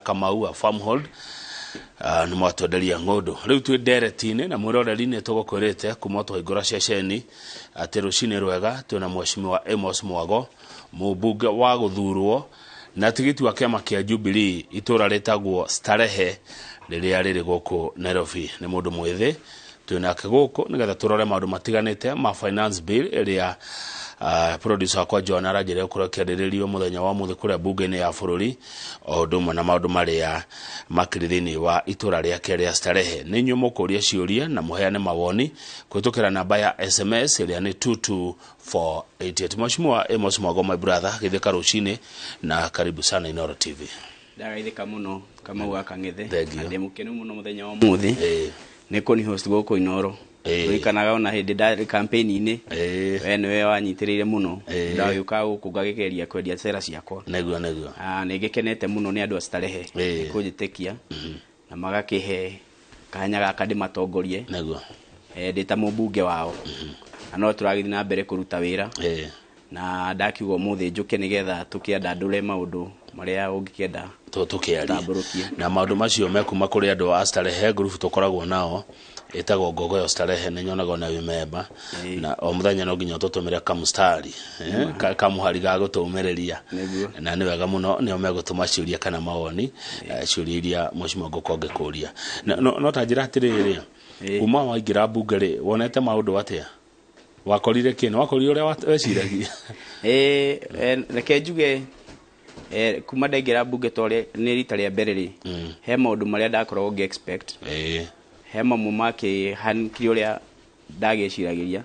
Kamau wa Farmhold. Nĩ mwatwenderia ng'ũndũ. Rĩu twĩ ndereti-inĩ na mwĩroreri-inĩ tũgũkwĩrĩte kuma twahingũra ceceni atĩ rũcinĩ rwega twĩna Mheshimiwa Amos Mwago, mũmbunge wa gũthurwo na tigiti wa kĩama kĩa Jubilee itũra rĩtagwo Starehe rĩrĩa rĩrĩ gũkũ Nairobi. Nĩ mũndũ mwĩthĩ twĩ nake gũkũ nĩgetha tũrore maũndũ matiganĩte ma finance bill ĩrĩa producer wakwa John aranjĩra gũkorwo ĩkĩarĩrĩrio mũthenya wa ũmũthĩ kũrĩa mbunge-inĩ ya bũrũri, o ũndũ ũmwe na maũndũ marĩa makĩrĩ thĩinĩ wa itũra rĩake rĩa Starehe. Nĩ inyuĩ mũkũria ciũria na mũheane mawoni kũhĩtũkĩra namba ya SMS ĩrĩa nĩ 22488. Mheshimiwa Amos Mwago, my brother, gĩthĩka rũcinĩ na karibu sana Inooro TV. Ndagaithĩka mũno, Kamau wa Kang'ethe. Thank you. Na ndĩ mũkenu mũno mũthenya wa ũmũthĩ nĩ kũni host gũkũ Inooro. Ririkanaga ona hĩndĩ ndarĩ campaign-inĩ, we nĩwe wanyitĩrĩire mũno. Ndagĩũka gũkũ ngagĩgeria kwendia cera ciakwa. Nĩguo, nĩguo. Ah, nĩ ngĩkenete mũno nĩ andũ a Starehe kũnjĩtĩkia na magakĩhe kanya gaka ndĩmatongorie ndĩ ta mũmbunge wao, na no tũragĩthiĩ na mbere kũruta wĩra. Na ndakiuga ũmũthĩ njũke nĩgetha tũkĩandandũre maũndũ marĩa ũngĩkĩenda tũkĩaria tambũrũkie. Na maũndũ macio mekuma kũrĩ andũ a Starehe. Group tũkoragwo nao ĩtagwo Ngogoyo Starehe, nĩ nyonaga ona wĩ memba na o mũthenya no nginya ũtũtũmĩre kamstari kamũhari ga gũtũmĩrĩria. Na nĩ wega mũno, nĩo megũtũma ciũria kana mawoni, ciũria iria mheshimiwa ngũkũ angĩkũria. No ta njĩra atĩrĩrĩ, kuma waingĩra mbunge rĩ, wonete maũndũ atĩa? Wakorire kĩ? Nĩ wakorire ũrĩa weciragia? Reke njuge, kuma ndaingĩra mbunge ta ũrĩa nĩ rita rĩa mbere rĩ, he maũndũ marĩa ndakoragwo ngĩ expect, he mamwe makĩhanikire ũrĩa ndagĩciragĩria,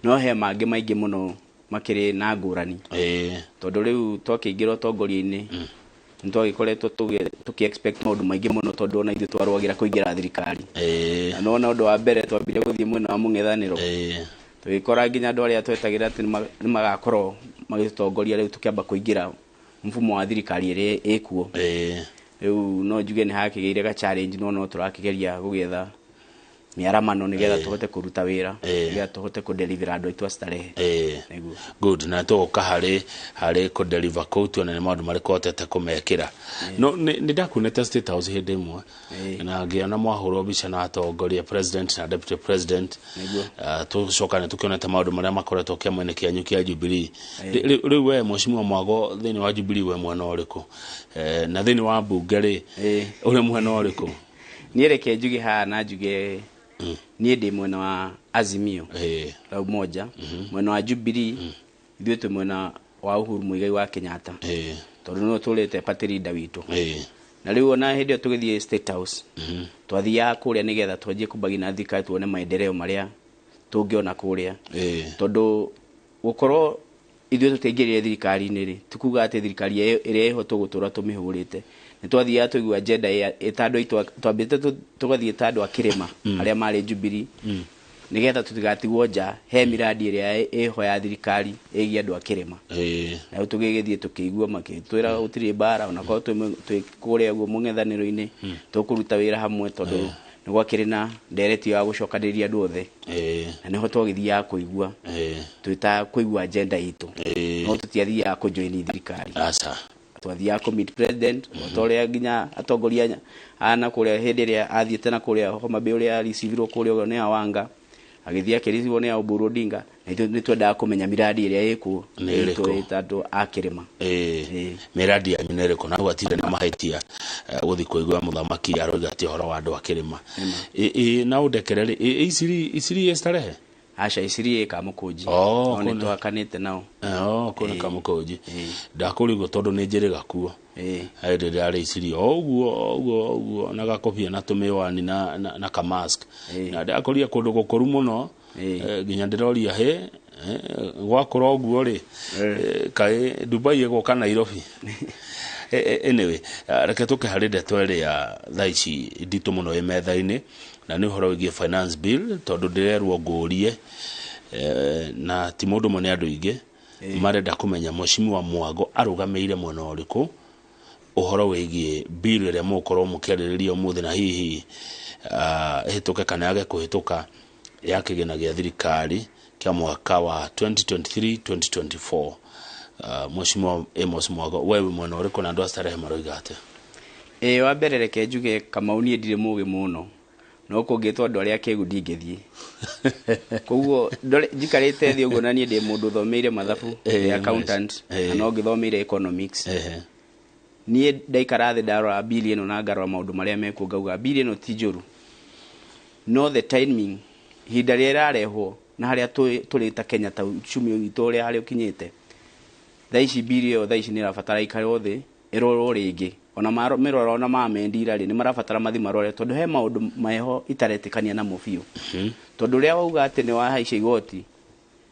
no he mangĩ maingĩ mũno makĩrĩ na ngũrani, tondũ rĩu twakĩingĩra ũtongoria-inĩ nĩ twagĩkoretwo tũkĩ expect maũndũ maingĩ mũno, tondũ ona ithuĩ twarũagĩra kũingĩra thirikari. Na nona ũndũ wa mbere twambire gũthiĩ mwena wa mũng'ethanĩro, tũgĩkora nginya andũ arĩa twetagĩrĩra atĩ nĩ magakorwo magĩtũtongoria, rĩu tũkĩamba kũingĩra mfumo wa thirikari ĩrĩa ĩkuo rĩu, no njuge nĩ hakĩgĩire ga challenge, no tũrakĩgeria gũgĩetha mĩaramano nĩgetha tũhote kũruta wĩra, nĩgetha tũhote kũdeliver andũ aitũ a Starehe. Nĩguo. Good, na tũgũka harĩ kũdeliver kũu tuone nĩ maũndũ marĩkũ hotete kũmekĩra. No nĩ ndakuonete State House hĩndĩ ĩmwe na ngĩona mwahũrwo mbica na atongoria, president na deputy president. Tũcoka nĩ tũkĩonete maũndũ marĩa makoretwo kĩama-inĩ kĩanyu kĩa Jubilee. Rĩu we Mheshimiwa Mwago, thĩinĩ wa Jubilee we mwena ũrĩkũ? Na thĩinĩ wa mbunge rĩ, ũrĩ mwena ũrĩkũ? Niĩ reke njuge haha na njuge niĩ ndĩ mwena wa Azimio la Umoja. Mwena wa Jubilee, ithuĩ twĩ mwena wa Uhuru Muigai wa Kenyatta, tondũ nĩwe tũrĩte party leader witũ. Na rĩu ona hĩndĩ ĩyo tũgĩthiĩ State House, twathiaga kũrĩa nĩgetha twanjie kũmbagina thirikari, tuone maendeleo marĩa tũngĩona kũrĩa, tondũ gũkorwo ithuĩ tũtiaingĩrire thirikari-inĩ rĩ, ti kuga atĩ thirikari ĩrĩa ĩho tũgũtũra tũmĩhũrĩte. Nĩ twathiaga tũigua agenda ĩta andũ aitũ, twambĩte tũgathiĩ ta andũ a kĩrĩma arĩa marĩ Jubilee, nĩgetha tũtigatigwo nja he miradi ĩrĩa ĩho ya thirikari ĩgiĩ andũ a kĩrĩma. Na rĩu tũgĩgĩthiĩ tũkĩigua makĩtwĩra gũtirĩ mbara, onakorwo twĩ kũrĩa ũguo mũng'ethanĩro-inĩ, tũkũruta wĩra hamwe, tondũ nĩ gwakĩrĩ na ndereti ya gũcokanĩrĩria andũ othe. Na nĩho twagĩthiaga kũigua twĩta kũigua agenda itũ, no tũtiathiaga kũjoini thirikari. Aca. Twathiaga kũ meet president o ta ũrĩa nginya atongoria a na kũrĩa hĩndĩ ĩrĩa athiĩte na kũrĩa Homa Bay, ũrĩa receivirwo kũrĩa ũguo nĩ Awanga, agĩthiĩ akĩreceivirwo nĩ Oburu Odinga, na ithuĩ nĩ twendaga kũmenya miradi ĩrĩa ĩkuo Nĩ ĩrĩkũ? Itũ ĩta andũ a kĩrĩma. Mĩradi yanyu nĩ ĩrĩkũ? Na gwatirĩ na mahĩtia gũthiĩ kũigua mũthamaki aroiga atĩ ũhoro wa andũ a kĩrĩma. Na ũndekere rĩ, iciri ĩ Starehe? Aca, iciri ĩ Kamũkũnji. Oh, no nĩ kũna. tũhakanĩte nao. Oh, kũu nĩ Kamũkũnji. Ndakũrigwo tondũ nĩ njĩrĩga kuo. Hĩndĩ ĩrĩa arĩ iciri o ũguo o ũguo o ũguo na gakobia na tũmĩwani na kamask, na ndakũria kũndũ gũkũru mũno. Nginya ndĩroria hĩ, gwakũra ũguo rĩ, kaĩ Dubai ĩgũka Nairobi? Anyway, reke tũke harĩ ndeto ĩrĩa thaa ici nditũ mũno ĩ metha-inĩ, na nĩ ũhoro wĩgiĩ finance bill, tondũ ndĩrerwo ngũrie, na ti mũndũ ũmwe, nĩ andũ aingĩ marenda kũmenya Mheshimiwa Mwago arũgamĩire mwena ũrĩkũ ũhoro wĩgiĩ bill ĩrĩa mũgũkorwo mũkĩarĩrĩria ũmũthĩ, na hihi ĩhĩtũke kana yage kũhĩtũka, ya kĩgĩna gĩa thirikari kĩa mwaka wa 2023 2024. Mheshimiwa Amos Mwago, we wĩ mwena ũrĩkũ na andũ a Starehe maroiga atĩa? Ĩĩ, wa mbere reke njuge Kamau niĩ ndirĩ mũgĩ mũno, no kũngĩtwo andũ arĩa akĩgu ndingĩthiĩ. Koguo njikarĩte thĩ ũguo, na niĩ ndĩ mũndũ ũthomeire mathabu, ndĩ accountant, na no ngĩthomeire economics. Niĩ ndaikara thĩ ndarora bill ĩno na ngarora maũndũ marĩa mekuo, ngauga bill ĩno ti njũru, no the timing, ihinda rĩrĩa ĩrarehwo na harĩa tũrĩ ta Kenya, ta uchumi witũ ũrĩa harĩa ũkinyĩte thaa ici, bill ĩyo thaa ici nĩ ĩrabatara ikarwo thĩ ĩrorwo rĩngĩ. Ona mĩrora ona mamendira rĩ, nĩ marabatara mathi marore, tondũ he maũndũ meho itaretĩkania namo biũ. Tondũ ũrĩa wauga atĩ nĩ wahaica igoti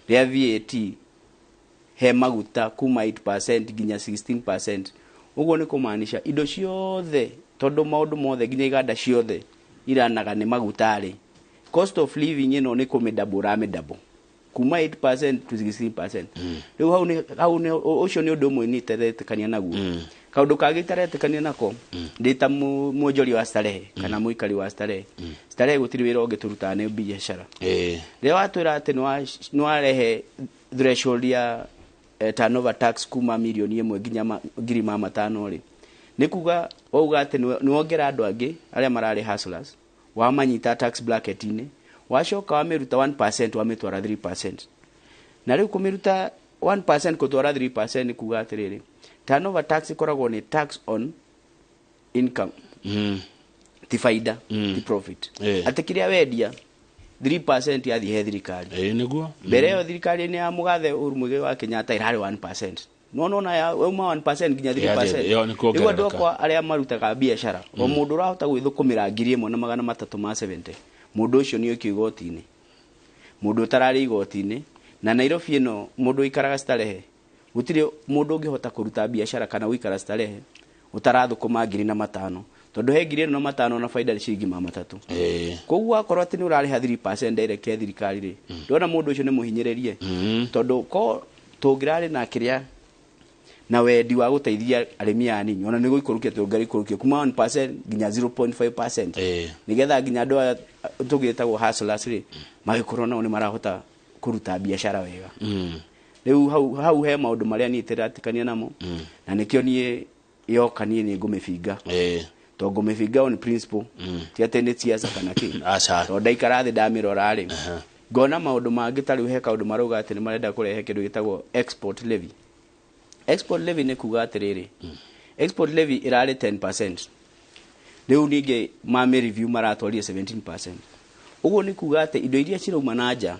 rĩa VAT he maguta kuma 8% nginya 16%, ũguo nĩ kũmaanisha indo ciothe, tondũ maũndũ mothe nginya iganda ciothe iranaga nĩ maguta rĩ, cost of living ĩno nĩ kũmĩdouble, ũramĩdouble kuma 8% to 16%. Rĩu hau nĩ ũcio nĩ ũndũ ũmwe niĩ itaretĩkania naguo. Kaũndũ kangĩ itaretĩkania nako, ndĩ ta mwonjoria wa Starehe kana mũikari wa Starehe, Starehe gũtirĩ wĩra ũngĩ tũrutaga, nĩ biacara. Rĩrĩa watwĩra atĩ nĩ warehe threshold ya turnover tax kuma 1 million nginya 500,000 rĩ, nĩ kuga wauga atĩ nĩ wongera andũ angĩ arĩa mararĩ hustlers, wamanyita tax bracket-inĩ, wacoka wamĩruta 1% wamĩtwara 3%. Na rĩu kũmĩruta 1% kũtwara 3% nĩ kuga atĩrĩrĩ, turnover tax ĩkoragwo nĩ tax on income, ti faida, ti profit. Atĩ kĩrĩa wendia, 3% yathiĩ he thirikari. Ĩĩ, nĩguo. Mbere ĩyo thirikari-inĩ ya mũgathe Uhuru Muigai wa Kenyatta ĩrarĩ 1%, no nona ya wauma 1% nginya 3%. Ĩyo nĩ Rĩu andũ kuongerereka. akwa arĩa marutaga biacara, o mũndũ ũrahota gwĩthũkũmĩra 1,370, mũndũ ũcio nĩ ũkio igoti-inĩ, mũndũ ũtararĩ igoti-inĩ. Na Nairobi ĩno mũndũ ũikaraga Starehe, gũtirĩ mũndũ ũngĩhota kũruta biacara kana gũikara Starehe ũtarathũkũma 5,000, tondũ he 4,500 na baida nĩ ciringi 300. Koguo wakorwo atĩ nĩ ũrarĩha 3% direct ya thirikari rĩ, ndona mũndũ ũcio nĩ mũhinyĩrĩrie. Tondũ ko tũngĩrarĩ na kĩrĩa na wendi wa gũteithia arĩmi aya anini, ona nĩ gũikũrũkia tũngĩrikũrũkia kuma 1% nginya 0.5%, nĩgetha nginya andũ aya tũgĩtagwo hustlers rĩ, magĩkorwo nao nĩ marahota kũruta biacara wega. Rĩu hau he maũndũ marĩa niĩ iteratĩkania namo, na nĩkĩo niĩ yoka niĩ nĩ ngũmĩbinga. Tondũ ngũmĩbinga on principle, ti atĩ nĩ siasa kana kĩ. Aca. Tondũ ndaikara thĩ ndamĩrora rĩ, ngona maũndũ mangĩ. Ta rĩu he kaũndũ marauga atĩ nĩ marenda kũrehe kĩndũ gĩtagwo export levy. Export levy nĩ kuga atĩrĩrĩ, export levy ĩrarĩ 10%, rĩu ningĩ mame review maratwarire 17%. Ũguo nĩ kuga atĩ indo iria cirauma na nja,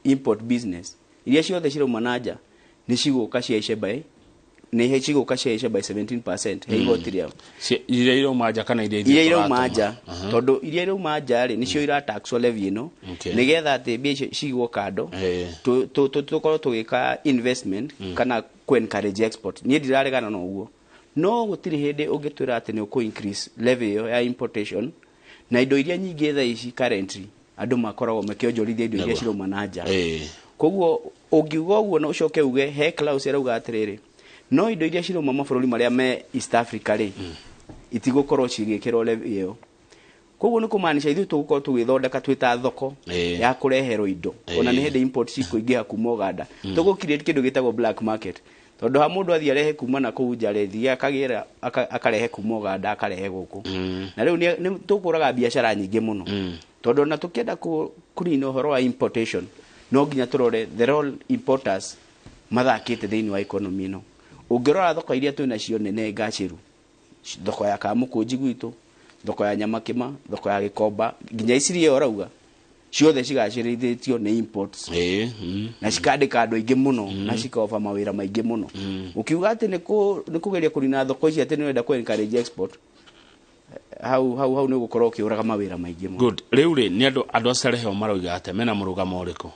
import business iria ciothe cirauma na nja, nĩ cigũka cihaice by nĩ cigũka cihaice by 17% he igoti rĩao. Iria irauma nja kana iria Iria ithuĩ irauma tũratũma? nja, tondũ iria irauma nja rĩ, nĩcio irataxwo levy ĩno, nĩgetha atĩ mbia icio cigwo kando, tũkorwo tũgĩka investment kana ku encourage export. Niĩ ndiraregana na ũguo, no gũtirĩ hĩndĩ ũngĩtwĩra atĩ nĩ ũkũ increase levy ĩyo ya importation na indo iria nyingĩ thaa ici currently andũ makoragwo makĩonjorithia indo iria cirauma na nja. Koguo ũngiuga ũguo na ũcoke uge he clause ĩrauga atĩrĩrĩ, no indo iria cirauma mabũrũri marĩa me East Africa rĩ, itigũkorwo cigĩkĩrwo levy ĩyo. Koguo nĩ kũmaanisha ithuĩ tũgũkorwo tũgĩthondeka twĩ ta thoko ya kũreherwo indo. Ona nĩ hĩndĩ import cikũingĩha kuma Uganda, tũgũ create kĩndũ gĩtagwo black market, tondũ ha mũndũ athiĩ arehe kuma na kũu nja rĩ, thiĩ akagĩra akarehe kuma Uganda akarehe gũkũ. Na rĩu nĩ tũkũraga biacara nyingĩ mũno, tondũ ona tũkĩenda kũnina ũhoro wa importation, no nginya tũrore the role importers mathakĩte thĩinĩ wa economy ĩno. Ũngĩrora thoko iria twĩ nacio nene ngacĩru, thoko ya Kamũkũnji gwitũ, thoko ya Nyamakĩma, thoko ya Gĩkomba, nginya Iciria ĩyo ũrauga, ciothe cigacĩrithĩtio nĩ imports, na cikandĩka andũ aingĩ mũno na cikoba mawĩra maingĩ mũno. Ũkiuga atĩ nĩ kũgeria kũnina thoko ici, atĩ nĩ ũrenda kũ encourage export, hau nĩ ũgũkorwo ũkĩũraga mawĩra maingĩ mũno. Good. Rĩu rĩ, nĩ andũ a Starehe o marauga atĩa? Mena mũrũgamo ũrĩkũ?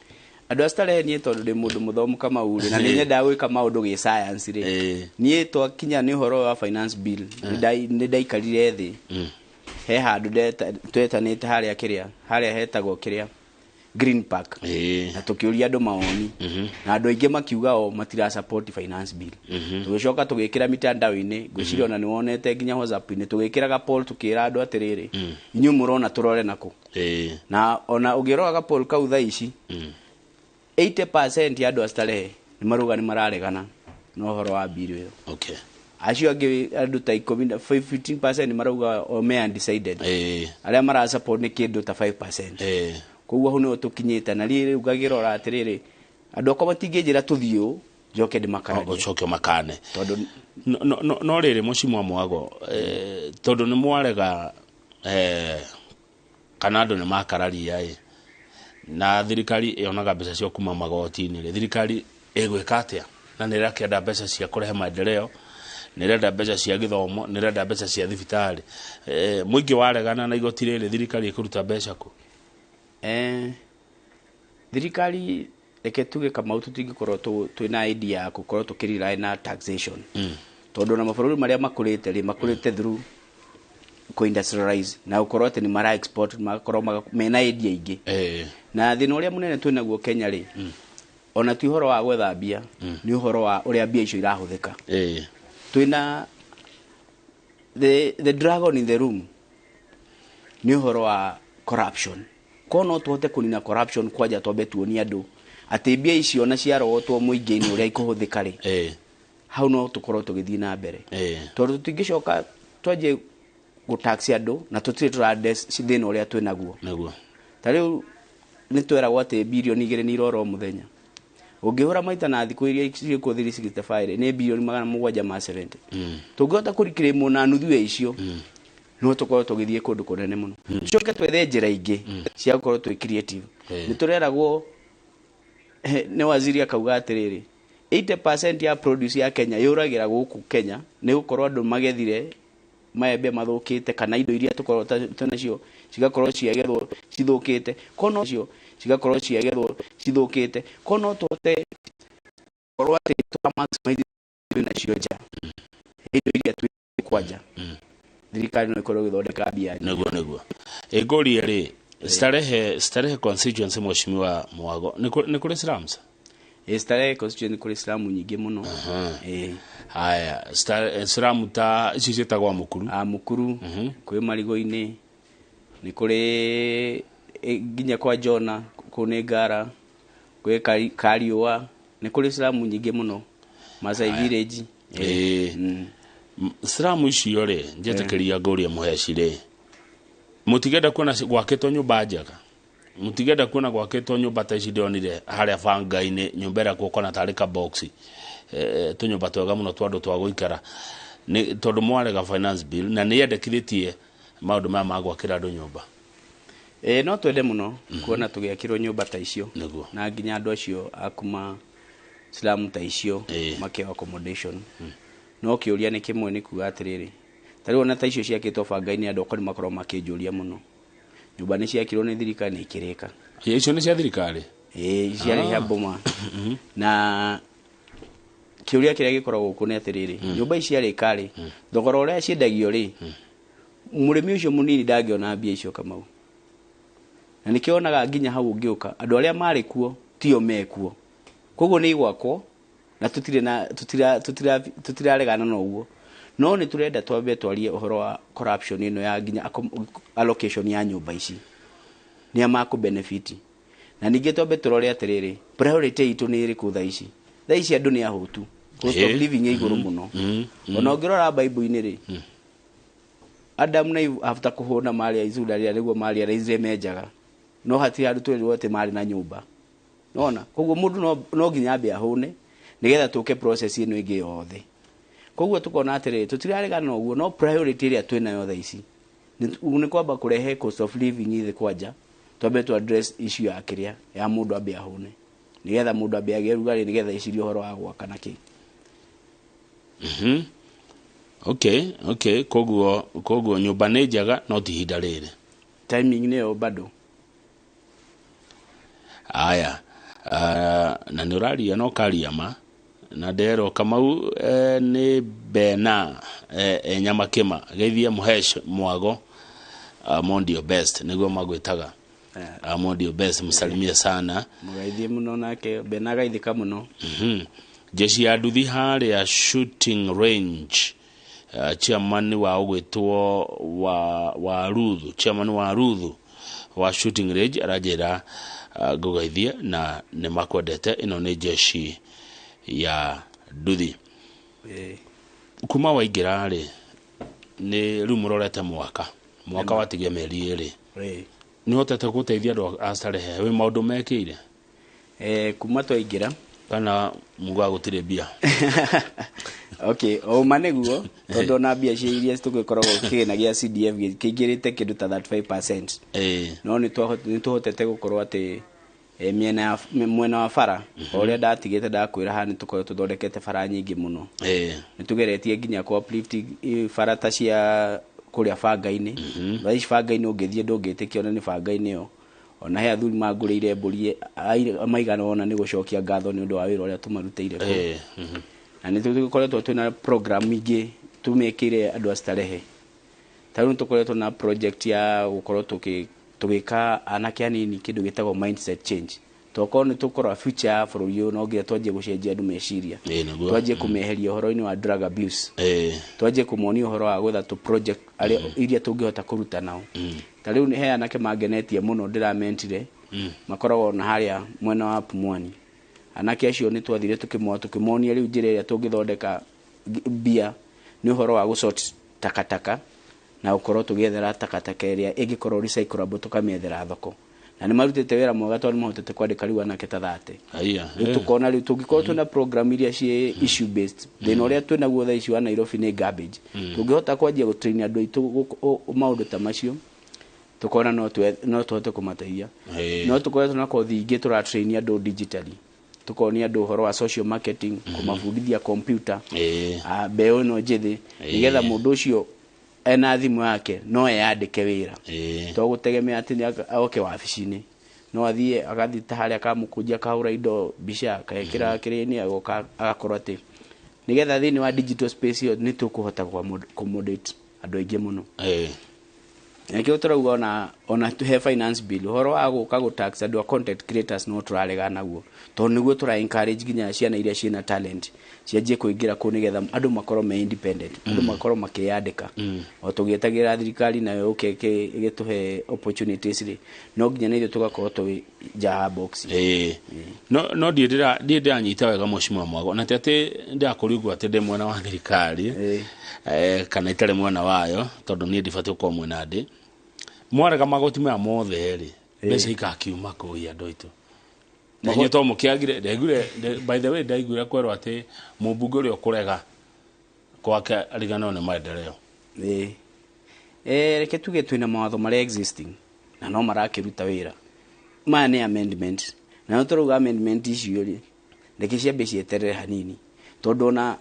Andũ a Starehe, niĩ tondũ ndĩ mũndũ mũthomu Kamau rĩ, na nĩ nyendaga gwĩka maũndũ gĩ science rĩ, niĩ twakinya nĩ ũhoro wa finance bill, nĩ ndaikarire thĩ he handũ twetanĩte harĩa kĩrĩa harĩa hetagwo kĩrĩa Green Park, na tũkĩũria andũ mawoni, na andũ aingĩ makiuga o matira support finance bill. Tũgĩcoka tũgĩkĩra mitandao-inĩ, ngwĩciria ona nĩ wonete nginya WhatsApp-inĩ, tũgĩkĩraga poll, tũkĩra andũ atĩrĩrĩ, inyuĩ mũrona tũrore nakũ? Na ona ũngĩrora ga poll kau thaa ici, 80% ya andũ a Starehe nĩ marauga nĩ mararegana na ũhoro wa bill ĩyo. Acio angĩ andũ ta 10 na 15% marauga o me undecided. Arĩa mara support nĩ kĩndũ ta 5%. Koguo hau nĩho tũkinyĩte, na rĩrĩ ngagĩrora atĩrĩrĩ, andũ akwa matingĩnjĩra tũthiĩ ũũ njoke ndĩmakararie. Ũcoke ũmakane. Tondũ No rĩrĩ mũcimwa Mwago, tondũ nĩ mwarega, kana andũ nĩ makararia ĩ, na thirikari yonaga mbeca cio kuma magoti-inĩ rĩ, thirikari ĩgwĩka atĩa? Na nĩ ĩrakĩenda mbeca cia kũrehe maendeleo, nĩ ĩrenda mbeca cia gĩthomo, nĩ ĩrenda mbeca cia thibitarĩ. Mũingĩ waregana na igoti rĩrĩ, thirikari ĩkũruta mbeca kũ? Thirikari reke tuge Kamau tũtingĩkorwo twĩna idea ya gũkorwo tũkĩrely na taxation. Tondũ na mabũrũri marĩa makũrĩte rĩ, makũrĩte through kũ-industrialize na gũkorwo atĩ nĩ mara export, magakorwo mena idea ingĩ. Na thĩna ũrĩa mũnene twĩnaguo Kenya rĩ, ona ti ũhoro wa gwetha mbia, nĩ ũhoro wa ũrĩa mbia icio irahũthĩka. Twĩna the dragon in the room nĩ ũhoro wa corruption. Korwo no tũhote kũnina corruption kwanja, twambe tuonie andũ atĩ mbia icio na ciarogotwo mũingĩ-inĩ ũrĩa ikũhũthĩka rĩ, hau no tũkorwo tũgĩthiĩ na mbere. Tondũ tũtingĩcoka twanjie gũtax andũ na tũtirĩ tũra-address thĩna ũrĩa twĩnaguo. Nĩguo. Ta rĩu nĩ tweragwo atĩ birioni 2 nĩ irora o mũthenya. Ũngĩhũra maita na thikũ iria ciĩkuo 365 rĩ, nĩ birioni 770. Tũngĩhota kũreclaim na nuthu ya icio, no tũkorwo tũgĩthiĩ kũndũ kũnene mũno. Tũcoke twethe njĩra ingĩ cia gũkorwo twĩ creative. Nĩ tũreragwo nĩ waziri akauga atĩrĩrĩ, 80% ya produce ya Kenya yũragĩra gũkũ Kenya nĩ gũkorwo andũ magethire maembe mathũkĩte, kana indo iria tũkorwo twĩnacio cigakorwo ciagethwo cithũkĩte. Korwo no cio cigakorwo ciagethwo cithũkĩte, korwo no tũhote gũkorwo atĩ tũra maximize twĩnacio nja, indo iria twĩ kwanja, thirikari no ĩkorwo ĩgĩthondeka mbia. Nĩguo ĩngũrie rĩ, Starehe constituency, mheshimiwa Mwago, nĩ kũrĩ slums? Starehe constituency kũrĩ slum nyingĩ mũno. Haya, slum ta icio ciĩtagwo Mukuru? A Mukuru, kwĩ Marigo-inĩ, nĩ kũrĩ nginya kwa Jona kũu nĩ Ngara, kwĩ Kariũa, nĩ kũrĩ slum nyingĩ mũno, Masai Village. Slum icio rĩ, njetĩkĩria ngũrie mũheci rĩ, mũtigenda kuona gwakĩtwo nyũmba njega? Mũtigenda kuona gwakĩtwo nyũmba ta ici ndĩronire harĩa banga-inĩ, nyũmba ĩrĩa kuokona tarĩ ka box, tũnyũmba twega mũno twa andũ twa gũikara? Nĩ tondũ mwarega finance bill na nĩ yendekithĩtie maũndũ maya ma gwakĩra andũ nyũmba. No twende mũno kuona tũgĩakĩrwo nyũmba ta icio. Na nginya andũ acio a kuma slum ta icio makĩheo accommodation. No kĩũria nĩ kĩmwe, nĩ kuga atĩrĩrĩ, ta rĩu ona ta icio ciakĩtwo banga-inĩ, andũ akwa nĩ makoragwo makĩnjũria mũno, nyũmba nĩ ciakirwo nĩ thirikari na ikĩrĩka? Icio nĩ cia thirikari? Ĩĩ, ciarĩ cia boma. Na kĩũria kĩrĩa gĩkoragwo gũkũ nĩ atĩrĩrĩ, nyũmba ici ciarĩka rĩ, thogora ũrĩa ciendagio rĩ, mũrĩmi ũcio mũnini ndangĩona mbia icio, Kamau. Na nĩkĩo wonaga nginya hau ũngĩũka, andũ arĩa marĩ kuo tio mekuo, koguo nĩ igwakwo na tũtirĩ na tutiraregana na ũguo, no nĩ tũrenda twambe twarie ũhoro wa corruption ĩno ya nginya allocation ya nyũmba ici, nĩ a makũ benefit. Na ningĩ twambe tũrore atĩrĩrĩ, priority itũ nĩ ĩrĩkũ thaa ici? Thaa ici andũ nĩ ahũtu, cost of living ĩ igũrũ mũno. Ona ũngĩrora Bible-inĩ rĩ, Adam na Eve after kũhũna marĩa itunda rĩrĩa nĩguo marealize menjaga, no hatirĩ handũ twerirwo atĩ marĩ na nyũmba nona. Koguo mũndũ no nginya ambe ahũne nĩgetha tũke process ĩno ĩngĩ yothe. Koguo tũkona atĩrĩrĩ, tũtiraregana na ũguo, no priority ĩrĩa twĩnayo thaa ici nĩ kwamba kũrehe cost of living thĩ kwanja, twambe tu address issue ya kĩrĩa ya mũndũ ambe ahũne, nĩgetha mũndũ ambe agĩe rugarĩ, nĩgetha ecirie ũhoro wa gwaka na kĩ. Okay, koguo nyũmba nĩ njega no ti ihinda rĩrĩ. Timing nĩyo bado. Aya, na nĩ ũraria na ũkaria ma na nderwo Kamau, nĩ Bena Nyamakĩma, geithie Mũhesh Mwago, Mondio Best nĩguo magwĩtaga. Mondio Best, msalimie sana. Mũgeithie mũno nake Bena agaithĩka mũno. Jeshi ya nduthi harĩa shooting range, chairman wa ũgwĩtwo wa Ruthu, chairman wa Ruthu wa shooting range aranjĩra ngũgeithie na nĩ makwendete. Ĩno nĩ jeshi ya nduthi. Kuma waingĩra rĩ, nĩ rĩu mũrorete mwaka watigia mĩeri 2. Nĩ ũhotete gũteithia andũ a Starehe wĩ maũndũ mekĩire? Kuma twaingĩra kana muga gũtirĩ mbia? Okay, o ma nĩguo, tondũ ona mbia cia iria tũgĩkoragwo kĩgĩna gĩa CDF kĩingĩrĩte kĩndũ ta 35%. No nĩ tũhotete gũkorwo atĩ mwena wa bara o ũrĩa ndatigĩte ndakwĩra haha nĩ tũkoretwo tũthondekete bara nyingĩ mũno. Nĩ tũgeretie nginya kũ uplift bara ta cia kũrĩa banga-inĩ. Thaa ici banga-inĩ ũngĩthiĩ ndũngĩtĩkia ona nĩ banga-inĩ ĩyo. Ona he athuri mangũrĩire mbũri maigana ona nĩ gũcokia ngatho nĩ ũndũ wa wĩra ũrĩa tũmarutĩire kũu. Na nĩ tũkoretwo twĩna program ingĩ tũmĩkĩire andũ a Starehe. Ta rĩu nĩ tũkoretwo na project ya gũkorwo tũgĩka anake anini kĩndũ gĩtagwo mindset change. Tokorwo nĩ tũkorwo future ya bũrũri ũyũ no nginya twanjie gũcenjia andũ meciria. Twanjie kũmeheria ũhoro-inĩ wa drug abuse. Twanjie kũmonia ũhoro wa gwetha tũ project iria tũngĩhota kũruta nao. Ta rĩu he anake mangenetie mũno ndĩramentire, makoragwo na harĩa mwena wa Pumwani. Anake acio nĩ twathire tũkĩmonia rĩu njĩra ĩrĩa tũngĩthondeka mbia nĩ ũhoro wa gũsort takataka na gũkorwo tũgĩethera takataka ĩrĩa ĩngĩkorwo recyclable tũkamĩethera thoko. Na nĩ marutĩte wĩra mwega tondũ nĩ mahotete kwandĩka rĩu anake ta 30. Rĩu tũkona rĩu tũngĩkorwo twĩna program iria ciĩ issue based, thĩna ũrĩa twĩnaguo thaa ici wa Nairobi nĩ garbage. Tũngĩhota kwanjia gũtrain andũ aitũ maũndũ ta macio, tũkona no tũhote kũmateithia. No tũkoretwo na kothi ingĩ tũratrain andũ digitally, tukonia andũ ũhoro wa social marketing, kũmabundithia computer, mbeũ ĩno njĩthĩ, nĩgetha mũndũ ũcio ena thimũ yake no eyandĩke wĩra. To gũtegemea atĩ nĩ oke wabici-inĩ, no athiĩ agathiĩ ta harĩa kamũkũnjia akahũra indo mbica akekĩra kĩrĩa-inĩ agoka agakorwo atĩ nĩgetha thĩinĩ wa digital space ĩyo nĩ tũkũhota accommodate andũ aingĩ mũno. Nĩkĩo tũrauga ona he finance bill ũhoro wa gũka gũ tax andũ a content creators no tũraregana naguo, tondũ nĩguo tũra encourage nginya ciana iria ciĩna talent cianjie kũingĩra kũu nĩgetha andũ makorwo me independent, andũ makorwo makĩyandĩka. O tũgĩetagĩrĩra thirikari nayo yũke ĩgĩtũhe opportunities rĩ, no nginya na ithuĩ tũgakorwo twĩ nja ya box. No ndiĩ ndĩranyita wega Mheshimiwa Mwago, na ti atĩ ndĩrakũria atĩ ndĩ mwena wa thirikari kana itarĩ mwena wayo, tondũ niĩ ndibatiĩ gũkorwo mwena ndĩ. Mwarega magoti maya mothe rĩ, mbeca ikakiuma kũu andũ aitũ. Na inyuĩ to mũkĩagire, ndaiguire, by the way, ndaiguire kwerwo atĩ mũmbunge ũrĩa ũkũrega gwake ariganĩrwo nĩ maendeleo. Reke tuge twĩna mawatho marĩa existing na no marakĩruta wĩra. Maya nĩ amendment, na no tũrauga amendment icio rĩ, reke ciambe cieterere hanini, tondũ ona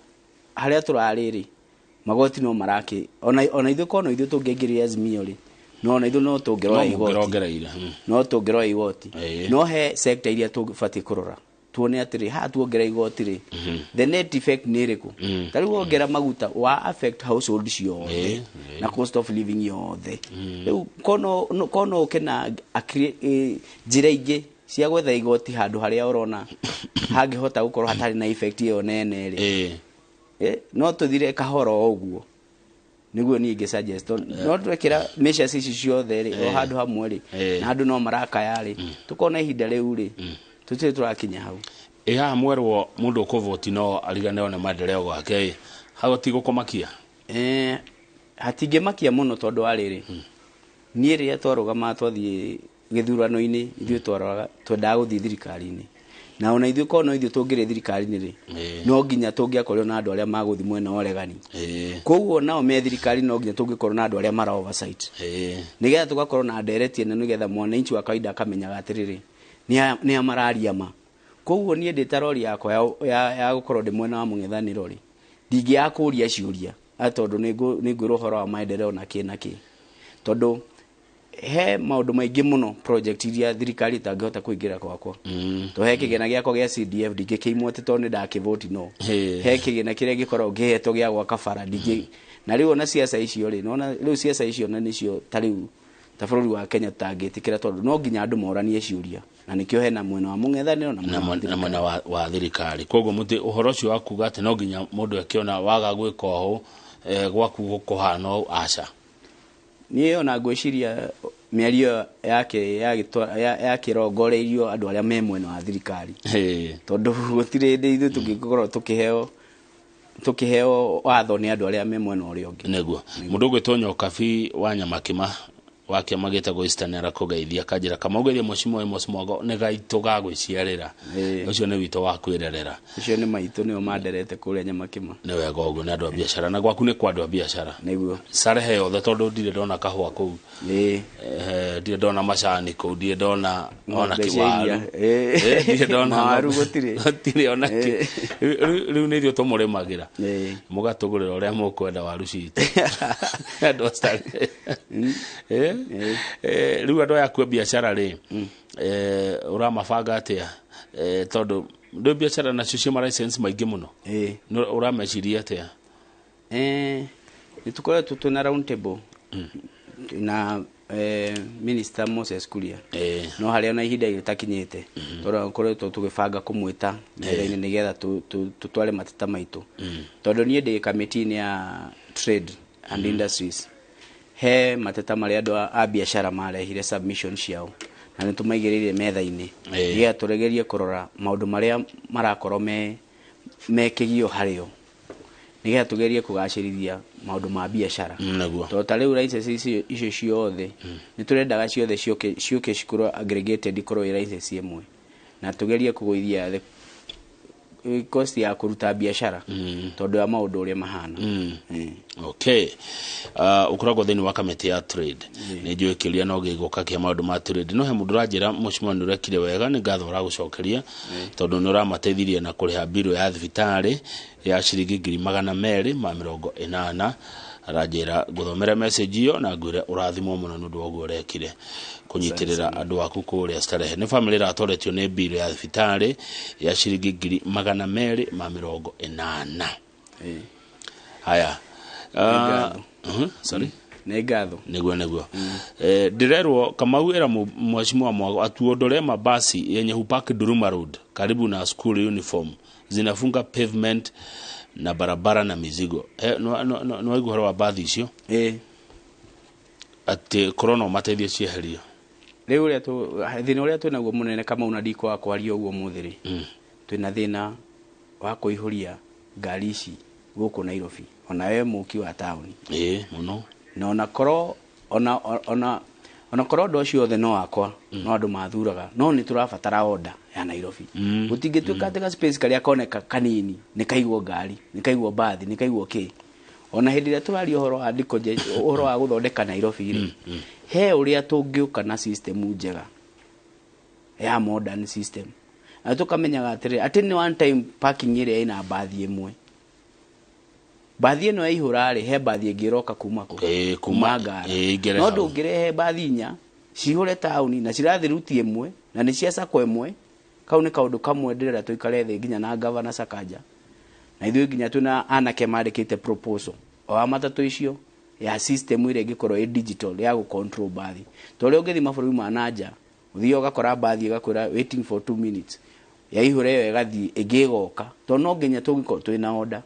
harĩa tũrarĩ rĩ, magoti no marakĩ, ona ithuĩ korwo no ithuĩ tũngĩaingĩrire Azimio rĩ, no ona ithuĩ no tũngĩroya igoti. No tũngĩroya igoti. No he sector iria tũbatiĩ kũrora tuone atĩrĩ, haha tuongera igoti rĩ, the net effect nĩ ĩrĩkũ? Ta rĩu wongera maguta wa affect household ciothe na cost of living yothe. Rĩu kono ũke na njĩra ingĩ cia gwetha igoti handũ harĩa ũrona hangĩhota gũkorwo hatarĩ na effect ĩyo nene rĩ, no tũthire kahora o ũguo. Nĩguo niĩ ingĩ suggest no twekĩra measures ici ciothe rĩ, o handũ hamwe rĩ, na andũ no marakaya rĩ, tũkona ihinda rĩu rĩ, tũtirĩ tũrakinya hau. Haha mwerwo mũndũ ũkũvoti no ariganĩrwo nĩ maendeleo gwake, hau hatigũkũmakia? Hatingĩmakia mũno tondũ wa rĩrĩ, niĩ rĩrĩa twarũgamaga twathiĩ gĩthurano-inĩ, ithuĩ twaroraga twendaga gũthiĩ thirikari-inĩ. Na ona ithuĩ korwo no ithuĩ tũngĩrĩ thirikari-inĩ rĩ, no nginya tũngĩakorirwo na andũ arĩa magũthiĩ mwena wa ũregani. Koguo nao me thirikari no nginya tũngĩkorwo na andũ arĩa mara oversight. Nĩgetha tũgakorwo na ndereti ĩno, nĩgetha mwananchi wa kawaida akamenyaga atĩrĩrĩ, nĩ a mararia ma. Koguo niĩ ndĩ ta rori yakwa ya gũkorwo ndĩ mwena wa mũng'ethanĩro rĩ, ndingĩaga kũria ciũria, tondũ nĩ ngwĩrwo ũhoro wa maendeleo na kĩ na kĩ. Tondũ he maũndũ maingĩ mũno project iria thirikari ĩtangĩhota kũingĩra gwakwa. To he kĩgĩna gĩakwa gĩa CDF ndingĩkĩimwo atĩ tondũ nĩ ndakĩvoti no. He kĩgĩna kĩrĩa gĩkoragwo ngĩhetwo gĩa gwaka bara ndingĩ. Na rĩu ona ciaca icio rĩ, nona rĩu ciaca icio na nĩcio ta rĩu ta bũrũri wa Kenya tũtangĩtĩkĩra, tondũ no nginya andũ moranie ciũria, na nĩkĩo hena mwena wa mũng'ethanĩro na mwena wa thirikari. Koguo mũtĩ ũhoro ũcio wa kuga atĩ no nginya mũndũ akĩona waga gwĩka ũũ, gwaku gũkũhana ũũ, aca. Niĩ ona ngwĩciria mĩario yake yakĩrongoreirio andũ arĩa me mwena wa thirikari. Tondũ gũtirĩ hĩndĩ ithuĩ tũngĩkorwo tũkĩheo Tukiheo watho nĩ andũ arĩa me mwena ũrĩa ũngĩ. Nĩguo mũndũ ũgwĩtwo Nyokabi wa Nyamakima wa kĩama gĩtagwo Eastern arakũgeithia kanjĩra kamaũgeithia Mheshimiwa Amos Mwago nĩ gaitũ ga gwĩciarĩra. Ũcio nĩ witũ wa kwĩrerera. Ũcio nĩ maitũ, nĩo manderete kũrĩa Nyamakima. Nĩ wega ũguo, nĩ andũ a biacara, na gwaku nĩ kwa andũ a biacara. Nĩguo. Starehe yothe, tondũ ndirĩ ndona kahũa kũu. Ndirĩ ndona macani kũu, ndirĩ ndona ona Ng'ombe cia iria. kĩwaru. Ndirĩ ndona Mawaru ng'ombe. Gũtirĩ. Gũtirĩ ona kĩ. Rĩu nĩ ithuĩ tũmũrĩmagĩra, Ĩĩ. mũgatũgũrĩra ũrĩa mũkwenda waru citũ, andũ a Starehe. Rĩu andũ aya akue biacara rĩ, ũramabanga atĩa? Tondũ ndũ biacara nacio cia ma license maingĩ mũno. Ũrameciria atĩa? Nĩ tũkoretwo twĩna round table na Minister Moses Kuria, no harĩa ona ihinda rĩtakinyĩte, tondũ koretwo tũgĩbanga kũmwĩta metha-inĩ nĩgetha tũtware mateta maitũ, tondũ niĩ ndĩ kamĩtĩ-inĩ ya trade and industries. He mateta marĩa andũ a biacara marehire submission ciao, na nĩ tũmaigĩrĩire metha-inĩ nĩgetha tũregerie kũrora maũndũ marĩa marakorwo me kĩgio harĩo, nĩgetha tũgerie kũgacĩrithia maũndũ ma biacara. Nĩguo. Tondũ ta rĩu license icio ciothe nĩ tũrendaga ciothe ciũke cikorwo aggregated, ikorwo ĩ license ĩmwe, na tũgerie kũgũithia the cost ya kũruta biacara, tondũ ya maũndũ ũrĩa mahana. Okay, ukoragwo thĩinĩ wa kamĩtĩ ya trade, nĩ njũĩ kĩũria no gĩgũka kĩa maũndũ ma trade, no he mũndũ ũranjĩra, mheshimiwa, nĩ ũrekire wega, nĩ ngatho ũragũcokeria, tondũ nĩ ũramateithirie na kũrĩha mbirũ ya thibitarĩ ya ciringi 280,000. Aranjĩra ngũthomere message ĩyo na ngwĩre ũrathimwo mũno nĩ ũndũ wa ũguo ũrekire kũnyitĩrĩra andũ aku kũrĩa Starehe. Nĩ famĩlĩ ĩratoretio nĩ mbirũ ya thibitarĩ ya ciringi 280,000. Haya. Nĩ Sorry. Nĩ ngatho. Nĩguo ndĩrerwo Kamau ĩra mheshimiwa Mwago atuondolee mabasi yenye hupaki Duruma Road karibu na school uniform, zinafunga pavement na barabara na mizigo. Nĩwaigua ũhoro wa bathi icio? Ĩĩ. Atĩ korwo no mateithie cieherio. Rĩu ũrĩa thĩna ũrĩa twĩnaguo mũnene, Kamau, na ndikwaga kwaria ũguo mũthĩ rĩ, twĩna thĩna wa kũihũria ngari ici gũkũ Nairobi, ona we mũki wa taũni. Ĩĩ, mũno. Na ona korwo ona korwo ũndũ ũcio othe no wakwa, no andũ mathuraga, no nĩ tũrabatara order ya Nairobi. Gũtingĩtuĩka atĩ ga space karĩa koneka kanini nĩ kaigwo ngari, nĩ kaigwo bathi, nĩ kaigwo kĩ. Ona hĩndĩ ĩrĩa tũraria ũhoro wa ũhoro wa gũthondeka Nairobi rĩ, he ũrĩa tũngĩũka na system njega ya modern system, na tũkamenyaga atĩrĩ, atĩ nĩ one time parking ĩrĩa ĩna bathi ĩmwe, bathi ĩno yaihũra rĩ, he bathi ĩngĩ ĩroka kuma kũ? Kuma Ngara. Ĩĩ, ingĩre No hau. ndũngĩrehe bathi inya cihũre taũni na cirathiĩ ruti ĩmwe na nĩ cia sacco ĩmwe. Kau nĩ kaũndũ kamwe ndĩrenda tũikare thĩ nginya na gavana Sakaja, na ithuĩ nginya twĩna anake mandĩkĩte proposal o wa matatũ icio ya system ĩrĩa ĩngĩkorwo ĩ digital ya gũ control bathi. To ũrĩa ũngĩthiĩ mabũrũri ma nanja, ũthiĩ ũgakora bathi ĩgakwĩra waiting for 2 minutes, yaihũra ĩyo ĩgathiĩ, ĩngĩ ĩgoka, tondũ no nginya tũngĩkorwo twĩna order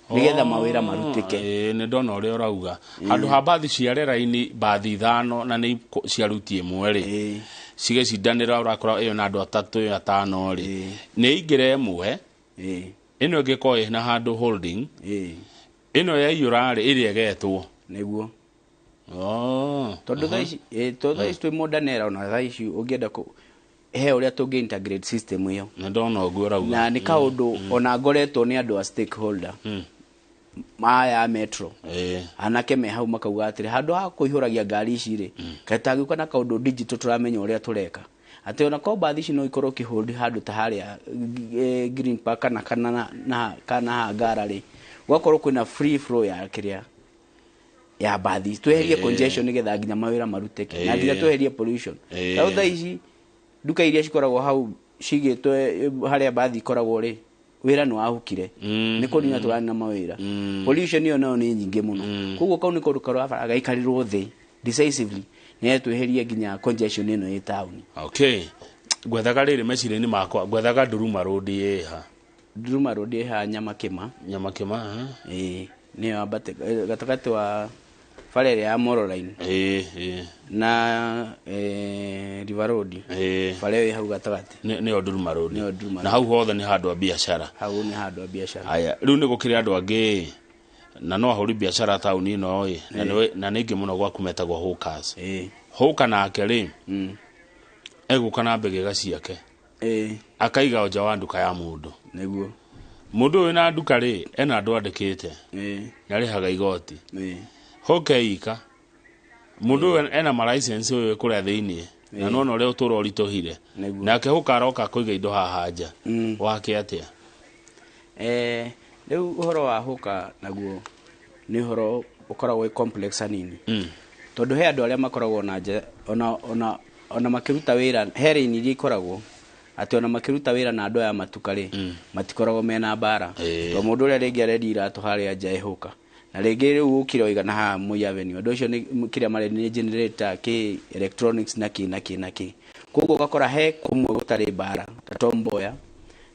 nĩgetha mawĩra marutĩke. Ĩĩ, nĩ ndona ũrĩa ũrauga, handũ ha bathi ciare raini bathi ithano na nĩ cia ruti ĩmwe rĩ, cigecindanĩra, ũrakora ĩyo na andũ atatũ, ĩyo atano rĩ, nĩ ingĩre ĩmwe, ĩno ĩngĩkorwo ĩna handũ holding, ĩno yaiyũra rĩ, ĩrĩa ĩgetwo. Nĩguo. Oh. Tondũ thaa ici tondũ thaa ici twĩ modern era, ona thaa ici ũngĩenda kũ he ũrĩa tũngĩ integrate system ĩyo. Nĩ ndona ũguo ũrauga. Na nĩ kaũndũ ona ngoretwo nĩ andũ a stakeholder maya metro, anake me hau makauga atĩrĩ, handũ ha kũihũragia ngari ici rĩ, kaĩ tangĩũka na kaũndũ digital, tũramenya ũrĩa tũreka, atĩ ona korwo bathi ici no ikorwo ũkĩhold handũ ta harĩa Green Park kana na Ngara rĩ, gũgakorwo kwĩna free flow ya kĩrĩa ya bathi, tweherie congestion nĩgetha nginya mawĩra marutĩke na nginya tweherie pollution. Rĩu thaa ici nduka iria cikoragwo hau cigĩtwo harĩa bathi ikoragwo rĩ, wĩra nĩ wahukire. Nĩ kũnina tũranina mawĩra. Pollution ĩyo nayo nĩ nyingĩ mũno. Koguo kau nĩ kaũndũ karabara gaikarĩrwo thĩ decisively nĩgetha tweherie nginya congestion ĩno ĩ taũni. Okay, ngwethaga rĩrĩ meciria-inĩ makwa, ngwethaga Nduruma Road ĩha? Nduruma Road ĩ haha Nyamakĩma. Nyamakĩma, eh? Ĩĩ, nĩyo ambate gatagatĩ wa Bara ĩrĩa ya Molo Line Ĩĩ, ĩĩ. Na River Road. Bara ĩyo ĩ hau gatagatĩ. Nĩyo Nduruma Road. Nĩyo Nduruma. Na hau hothe nĩ handũ ha biacara. Hau nĩ handũ ha biacara. Aya, rĩu nĩ gũkĩrĩ andũ angĩ na no ahũri biacara taũni ĩno ĩ, na nĩ aingĩ mũno gwaku metagwo hawkers. Hawker nake rĩ, egũka na mbegega ciake, akaiga nja wa nduka ya mũndũ. Nĩguo. Mũndũ ũyũ na nduka rĩ, ena andũ andĩkĩte, nĩ arĩhaga igoti. Hawker ika mũndũ ũyũ ena ma license ũyũ kũrĩa thĩiniĩ, na nona ũrĩa ũtũũro ũritũhire. Nĩguo. Nake hawker aroka kũiga indo haha nja. Wake atĩa? Rĩu ũhoro wa hawker naguo nĩ ũhoro ũkoragwo wĩ complex hanini, tondũ he andũ arĩa makoragwo na nja ona makĩruta wĩra, he raini iria ikoragwo atĩ ona makĩruta wĩra na andũ aya matuka rĩ, matikoragwo mena mbara, tondũ mũndũ ũrĩa rĩngĩ arendia iratũ harĩa nja ĩ hawker, na rĩngĩ rĩu ũkire waigana haha Moi Avenue, andũ acio nĩ kĩrĩa marendia nĩ generator, kĩ electronics na kĩ na kĩ na kĩ. Koguo ũgakora he kũmwe gũtarĩ mbara ta Tom Mboya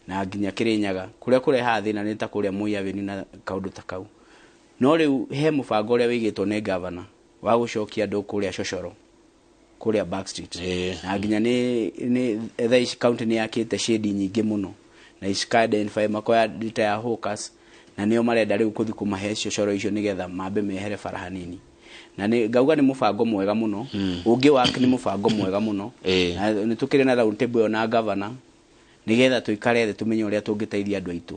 na nginya Kĩrĩnyaga, kũrĩa kũrehaga thĩna nĩ ta kũrĩa Moi Avenue na kaũndũ ta kau. No rĩu he mũbango ũrĩa wĩigĩtwo nĩ governor wa gũcokia andũ kũrĩa cocoro, kũrĩa Back Street, na nginya nĩ thaa ici county nĩ yakĩte shade nyingĩ mũno na icika identify makoya data ya hawkers, na nĩo marenda rĩu kũthi kũmahe cocoro icio nĩgetha mambe mehere bara hanini. Na nĩ ngauga nĩ mũbango mwega mũno, ũngĩ wake nĩ mũbango mwega mũno. Na nĩ tũkĩrĩ na round table ĩyo na governor nĩgetha tũikare thĩ tũmenye ũrĩa tũngĩteithia andũ aitũ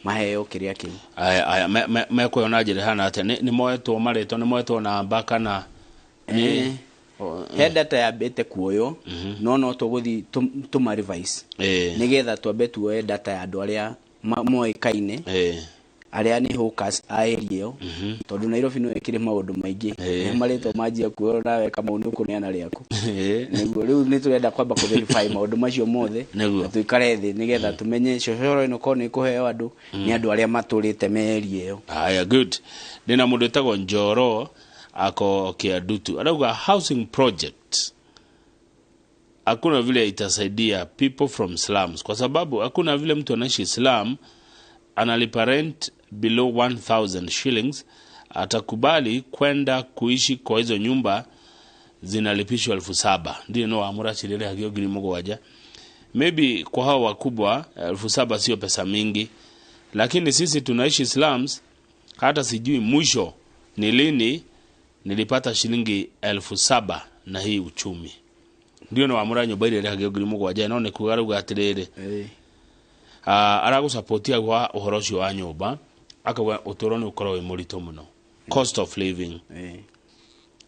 maheo kĩrĩa kĩu. Aya, aya, mekuoywo na njĩra ĩhana atĩa? Nĩ moetwo marĩtwa, nĩ moetwo namba kana nĩ He data yambĩte kuoywo, no tũgũthiĩ tũma revise nĩgetha twambe tuoe data ya andũ arĩa moĩkaine, arĩa nĩ hawkers a area ĩyo, tondũ Nairobi no ĩkĩrĩ maũndũ maingĩ. Nĩ marĩtwa manjia kuoywo nawe Kamau nĩ ũkũneana rĩaku. Nĩguo rĩu nĩ tũrenda kwamba kũ verify maũndũ macio mothe, na tũikare thĩ nĩgetha tũmenye cocoro ĩno korwo nĩ ĩkũheo andũ, nĩ andũ arĩa matũrĩte me area ĩyo. Haya, good. Ndĩna mũndũ wĩtagwo Njoro ako Kiadutu, arauga housing project hakuna vile itasaidia people from slums, kwa sababu hakuna vile mtu anaishi slum analipa rent below 1000 shillings atakubali kwenda kuishi kwa hizo nyumba zinalipishwa 7,000. Ndio no amura chilele hakio 7,000. Maybe kwa hao wakubwa 7,000 sio pesa mingi, lakini sisi tunaishi slums, hata sijui mwisho ni lini nilipata shilingi 7,000 na hii uchumi. Ndio no amura nyumba ile hakio 7,000 no ni kugaruga atiriri. Aragusapotia kwa ũhoro ũcio wa nyũmba, akauga ũtũũro nĩ ũkorwo wĩ mũritũ mũno, cost of living.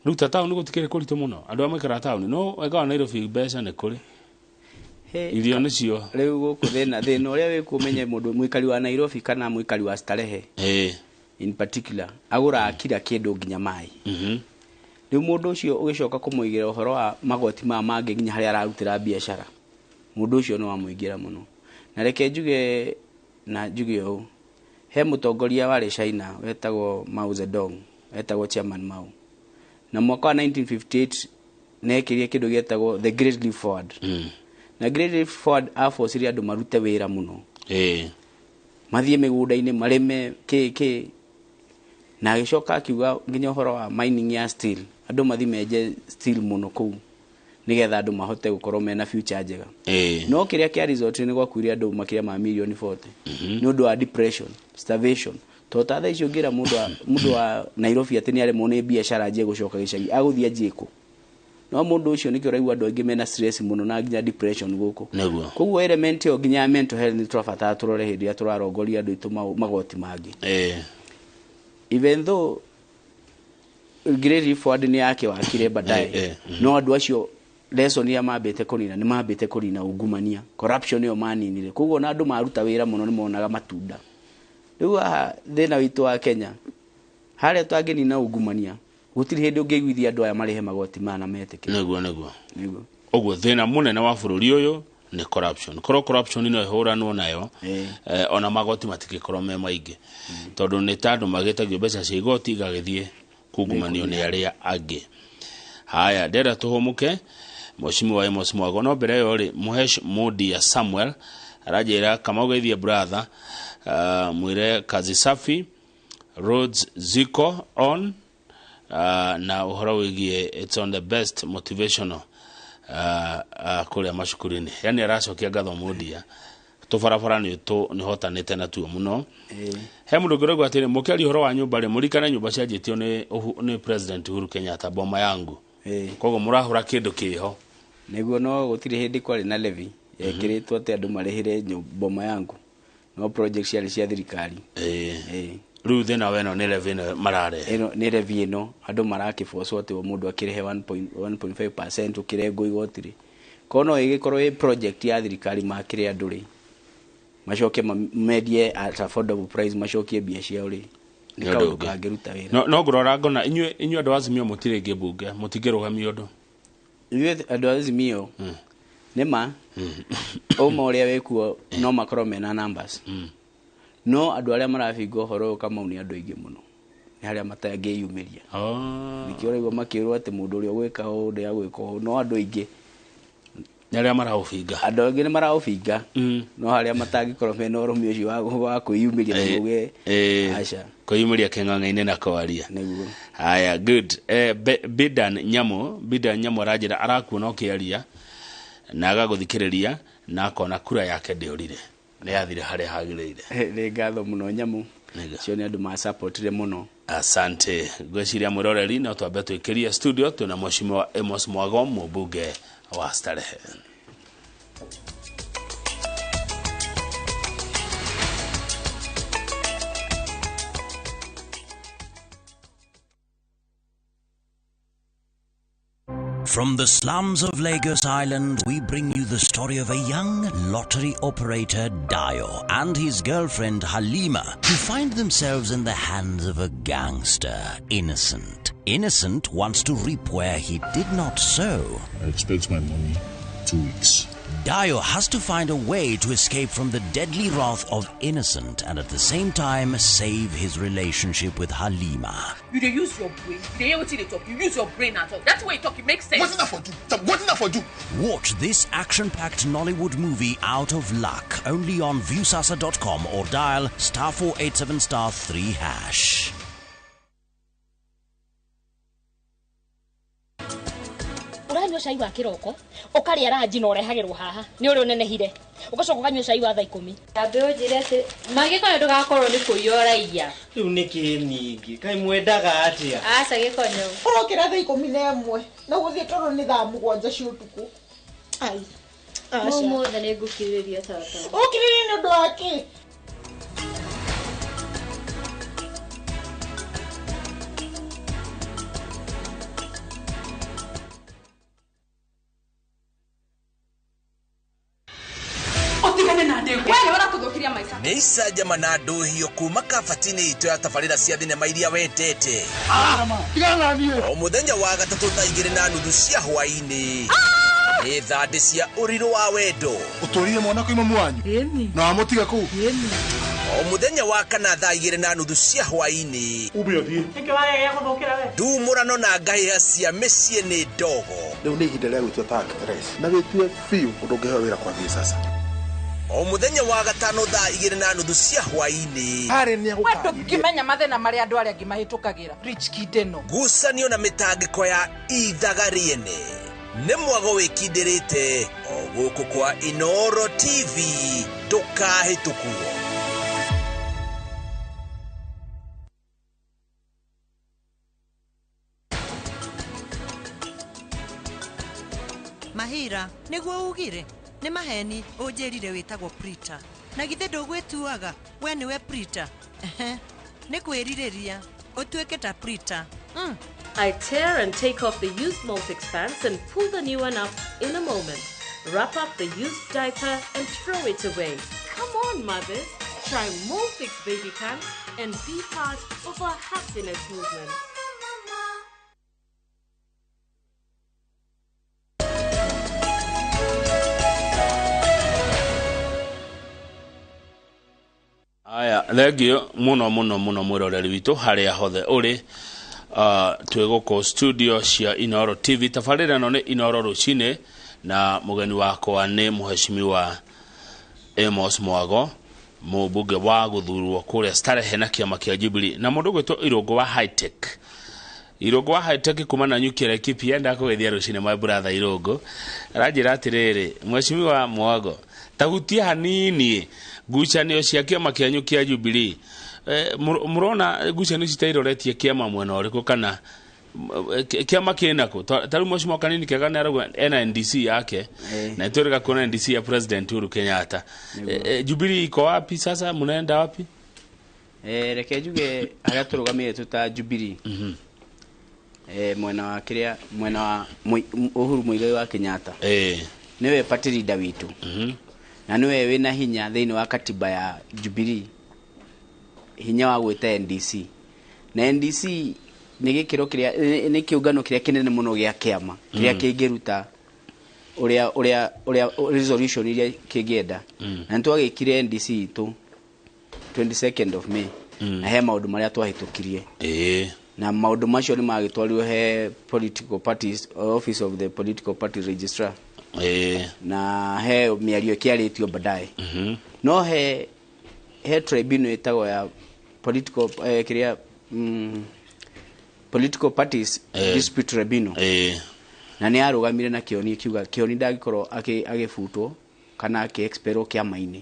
Rĩu ta taũni gũtikĩrĩ kũritũ mũno, andũ arĩa maikaraga taũni no wega wa Nairobi mbeca nĩ kũrĩ, irio nĩcio. Rĩu gũkũ thĩna ũrĩa wĩkuo ũmenye mũndũ mũikari wa Nairobi kana mũikari wa Starehe in particular agũraga kila kĩndũ nginya maĩ. Rĩu mũndũ ũcio ũgĩcoka kũmũigĩra ũhoro wa magoti maya mangĩ nginya harĩa ararutĩra biacara, mũndũ ũcio nĩ wamũingĩra mũno. Na reke njuge na njuge ũũ, he mũtongoria warĩ China wetagwo Mao Zedong, wetagwo Chairman Mao, na mwaka wa 1958 nekĩrie kĩndũ gĩetagwo the Great Leap Forward. Na Great Leap Forward abocirie andũ marute wĩra mũno, mathiĩ mĩgũnda-inĩ marĩme kĩ kĩ, na agĩcoka akiuga nginya ũhoro wa mining ya steel, andũ mathiĩ menje steel mũno kũu nĩgetha andũ mahote gũkorwo mena future njega. No kĩrĩa kĩa result nĩ gwakuire andũ makĩria ma mirioni 40 nĩ ũndũ wa depression, starvation. Tondũ ta thaa ici ũngĩra mũndũ wa Nairobi atĩ nĩ aremwo nĩ biacara anjie gũcoka gĩcagi, agũthiĩ anjie kũ? No mũndũ ũcio nĩkĩo ũraigua andũ aingĩ mena stress mũno na nginya depression gũkũ. Nĩguo. Koguo element ĩyo nginya ya mental health nĩ tũrabatara tũrore hĩndĩ ĩrĩa tũrarongoria andũ aitũ magoti mangĩ. Even though Great Leap Forward nĩ yake wakire baadaye, no andũ acio lesson ya mambĩte kũnina nĩ mambĩte kũnina ungumania, corruption ĩyo maninire. Koguo na andũ maruta wĩra mũno nĩ monaga matunda. Rĩu haha thĩna witũ wa Kenya, harĩa tũngĩnina ungumania, gũtirĩ hĩndĩ ũngĩiguithia andũ aya marĩhe magoti maya na metĩkĩre. Nĩguo, nĩguo. Nĩguo. Ũguo thĩna mũnene wa bũrũri ũyũ nĩ corruption. Korwo corruption no ĩhũranwo nayo, ona magoti matingĩkorwo me maingĩ, tondũ nĩ ta andũ magĩtagio mbeca cia igoti igagĩthiĩ kungumanio nĩ arĩa angĩ. Haya, ndĩrenda tũhũmũke. Mheshimiwa Amos Mwago, no mbere ĩyo rĩ, Mũhesh Modia Samuel aranjĩra Kamau geithie brother, mwĩre kazi safi, roads ziko on, Na ũhoro wĩgiĩ it's on the best motivational kũrĩa macukuru-inĩ. Yani aracokia ngatho Mundia tũbarabara nĩ hotanĩte natuo mũno. He mũndũ ũngĩ ũraigua atĩrĩ mũkĩaria ũhoro wa nyũmba rĩ mũrikane nyũmba cianjĩtio nĩ President Uhuru Kenyatta boma yangu. Koguo mũrahũra kĩndũ kĩho nĩguo no gũtirĩ hĩndĩ kwarĩ na levy yekĩrĩtwo atĩ andũ marĩhĩre boma yangu no project ciarĩ cia thirikari. Rĩu thĩna weno nĩ levy ĩno mararehe. Ĩno nĩ levy ĩno andũ marakĩbocwo atĩ o mũndũ akĩrĩhe 1.5% ũkĩrengwo igoti rĩ. Korwo no ĩgĩkorwo ĩ project ya thirikari makĩrĩ andũ rĩ macoke mendie at affordable price macokie mbia ciao rĩ nĩ kaũndũ kangĩruta wĩra. No ngũrora ngona inyuĩ andũ a Azimio mũtirĩ ngĩ mbunge mũtingĩrũgamia ũndũ. Ithuĩ andũ a Azimio nĩ ma ũma ũrĩa wĩkuo no makorwo mena numbers. No andũ arĩa marabinga ũhoro ũyũ Kamau nĩ andũ aingĩ mũno nĩ harĩa matangĩyumĩria. Nĩkĩo ũraigua makĩrwo atĩ mũndũ ũrĩa ũgwĩka ũũ ndegwĩka ũũ no andũ aingĩ nĩ arĩa maraũbinga. Andũ aingĩ nĩ maraũbinga no harĩa matangĩkorwo mena ũrũme ũcio wa kwĩyumĩria na mauge aca kwĩyumĩria kĩng'ang'a-inĩ na kwaria. Nĩguo. Haya good. Bidan Nyamu aranjĩra arakuona ũkĩaria na agagũthikĩrĩria na akona kura yake ndĩũrire nĩ yathire harĩa hagĩrĩire. Nĩ ngatho mũno Nyamu. Cio nĩ andũ masupportire mũno. Asante. Ngwĩciria mwĩroreri no twambe twĩkĩrie studio twĩna Mheshimiwa Amos Mwago mũmbunge wa Starehe. From the slums of Lagos Island, we bring you the story of a young lottery operator, Dayo, and his girlfriend, Halima, who find themselves in the hands of a gangster, Innocent. Innocent wants to reap where he did not sow. I expect my money 2 weeks. Dayo has to find a way to escape from the deadly wrath of Innocent and at the same time save his relationship with Halima. You dey use your brain. You dey hear what you dey talk. You use your brain at all. That's why you talk. It makes sense. What's that for you? What's that for you? Watch this action-packed Nollywood movie Out of Luck only on Viusasa.com or dial *487*3#. Uranyua cai wa kiroko ukaria ranji na urehagirwo haha ni uri unenehire ugacoka ukanyua cai wa thaa 10 ambe unjire ati magikonyo ndugakorwo ni kuiya uraiya riu niki ningi kai mwendaga atia aca gikonyo urokira thaa 11 na guthie toro ni thaa 7 cia utuku ai aca mothe ni ngukirĩria tata ukirĩria ni undu waki. Nĩ icanjama na ndũhio kuma kabati-inĩ itũ ya tabarĩra cia thinema iria wendete. O mũthenya wa gatatũ thaa 2:30 cia hwaĩ-inĩ. Nĩ thandĩ cia ũrirũ wa wendo. Ũtũrire mwana kwĩ mamu wanyu na wamũtiga kũu. O mũthenya wa kana thaa 2:30 cia hwaĩ-inĩ. Ume ũthiĩ. Ndumũrano na ngahĩha cia mĩciĩ nĩ ndogo. Rĩu nĩ ihinda rĩa gwĩtua ta actress na wĩtue biũ ũndũ ũngĩheo wĩra kwa Viusasa. O mũthenya wa gatano thaa 2:30 cia hwaĩ-inĩ. Ndũngĩmenya mathĩna marĩa andũ arĩa angĩ mahĩtũkagĩra. Rich kid ĩno. Ngucanio na mĩtangĩko ya ithaga rĩene. Nĩ mwago wĩkindĩrĩte o gũkũ kwa Inooro TV ndũkahĩtũkwo. Mahira nĩguo ugire nĩ maheni ũnjĩrire wĩtagwo Prita na githĩ ndũgwĩtuaga we nĩwe Prita. Nĩ kwĩrirĩria ũtuĩke ta Prita. I tear and take off the used Molfix pants and pull the new one up in a moment. Wrap up the used diaper and throw it away. Come on, mothers. Try Molfix baby pants and be part of our happiness movement. Aya, thengio muno muno muno mwiroreri witũ harĩa hothe ũrĩ. Twĩ gũkũ studio cia Inooro TV. Tabarĩra ĩno nĩ Inooro rũcinĩ na mũgeni wakwa nĩ Mheshimiwa Amos Mwago, mũmbunge wa gũthurwo kũrĩa Starehe na kĩama kĩa Jubilee, na mũndũ ũgwĩtwo Irũngũ wa High Tech. Irũngũ wa high-tech kuma na nyuki Laikipia ndakũgeithia rũcinĩ my brother Irũngũ. Aranjĩra atĩrĩrĩ, mheshimiwa Mwago, tahutia hanini ngucanio cia kĩama kĩanyu kĩa Jubilee. Mũrona ngucanio ici ta iroretie kĩama mwena ũrĩkũ kana kĩama kĩnakũ? Ta rĩu mheshimiwa Kanini Kega nĩ arauga ena NDC yake na nĩtwĩrĩga kuona NDC ya President Uhuru Kenyatta. Jubilee iko wapi sasa? Mnaenda wapi? Reke njuge harĩa tũrũgamĩte twĩ ta Jubilee. Mwena wa kĩrĩa, mwena wa Uhuru Muigai wa Kenyatta. Nĩwe party leader witũ. Na nĩwe wĩna hinya thĩinĩ wa katiba ya Jubilee, hinya wa gwĩta NDC. Na NDC nĩ gĩkĩro kĩrĩa, nĩ kĩũngano kĩrĩa kĩnene mũno gĩa kĩama kĩrĩa kĩngĩruta ũrĩa resolution iria kĩngĩenda. Na nĩtwagĩkire NDC itũ 22nd of May. Na he maũndũ marĩa twahĩtũkirie. Na maũndũ macio nĩ magĩtwarirwo he political parties, office of the political party registrar. Na he mĩario ĩkĩarĩtio baadaye. No he tribunal ĩtagwo ya political, kĩrĩa, political parties dispute tribunal. Na nĩ yarũgamire na Kĩoni ĩkiuga Kĩoni ndangĩkorwo agĩbutwo kana akĩ-expelwo kĩama-inĩ.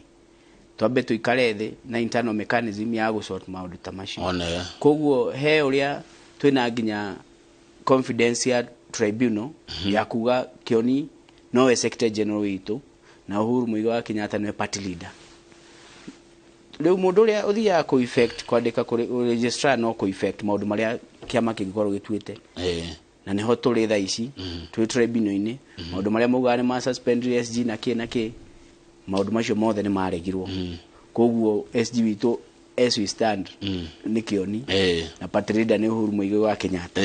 Twambe tũikare thĩ na internal mechanism ya gũsort maũndũ ta macio. Koguo he ũrĩa twĩna nginya confidence ya tribunal ya kuga Kĩoni nowe secretary general witũ na Uhuru Muigai wa Kenyatta nĩwe party leader. Rĩu mũndũ ũrĩa ũthiaga kũ effect kwandĩka kũrĩ registrar no kũ effect maũndũ marĩa kĩama kĩngĩkorwo gĩtuĩte. Na nĩho tũrĩ thaa ici, twĩ tribunal-inĩ, maũndũ marĩa maugaga nĩ ma suspend SG na kĩ na kĩ, maũndũ macio mothe nĩ maregirwo. Koguo SG witũ as we stand nĩ Kĩoni na party leader nĩ Uhuru Muigai wa Kenyatta.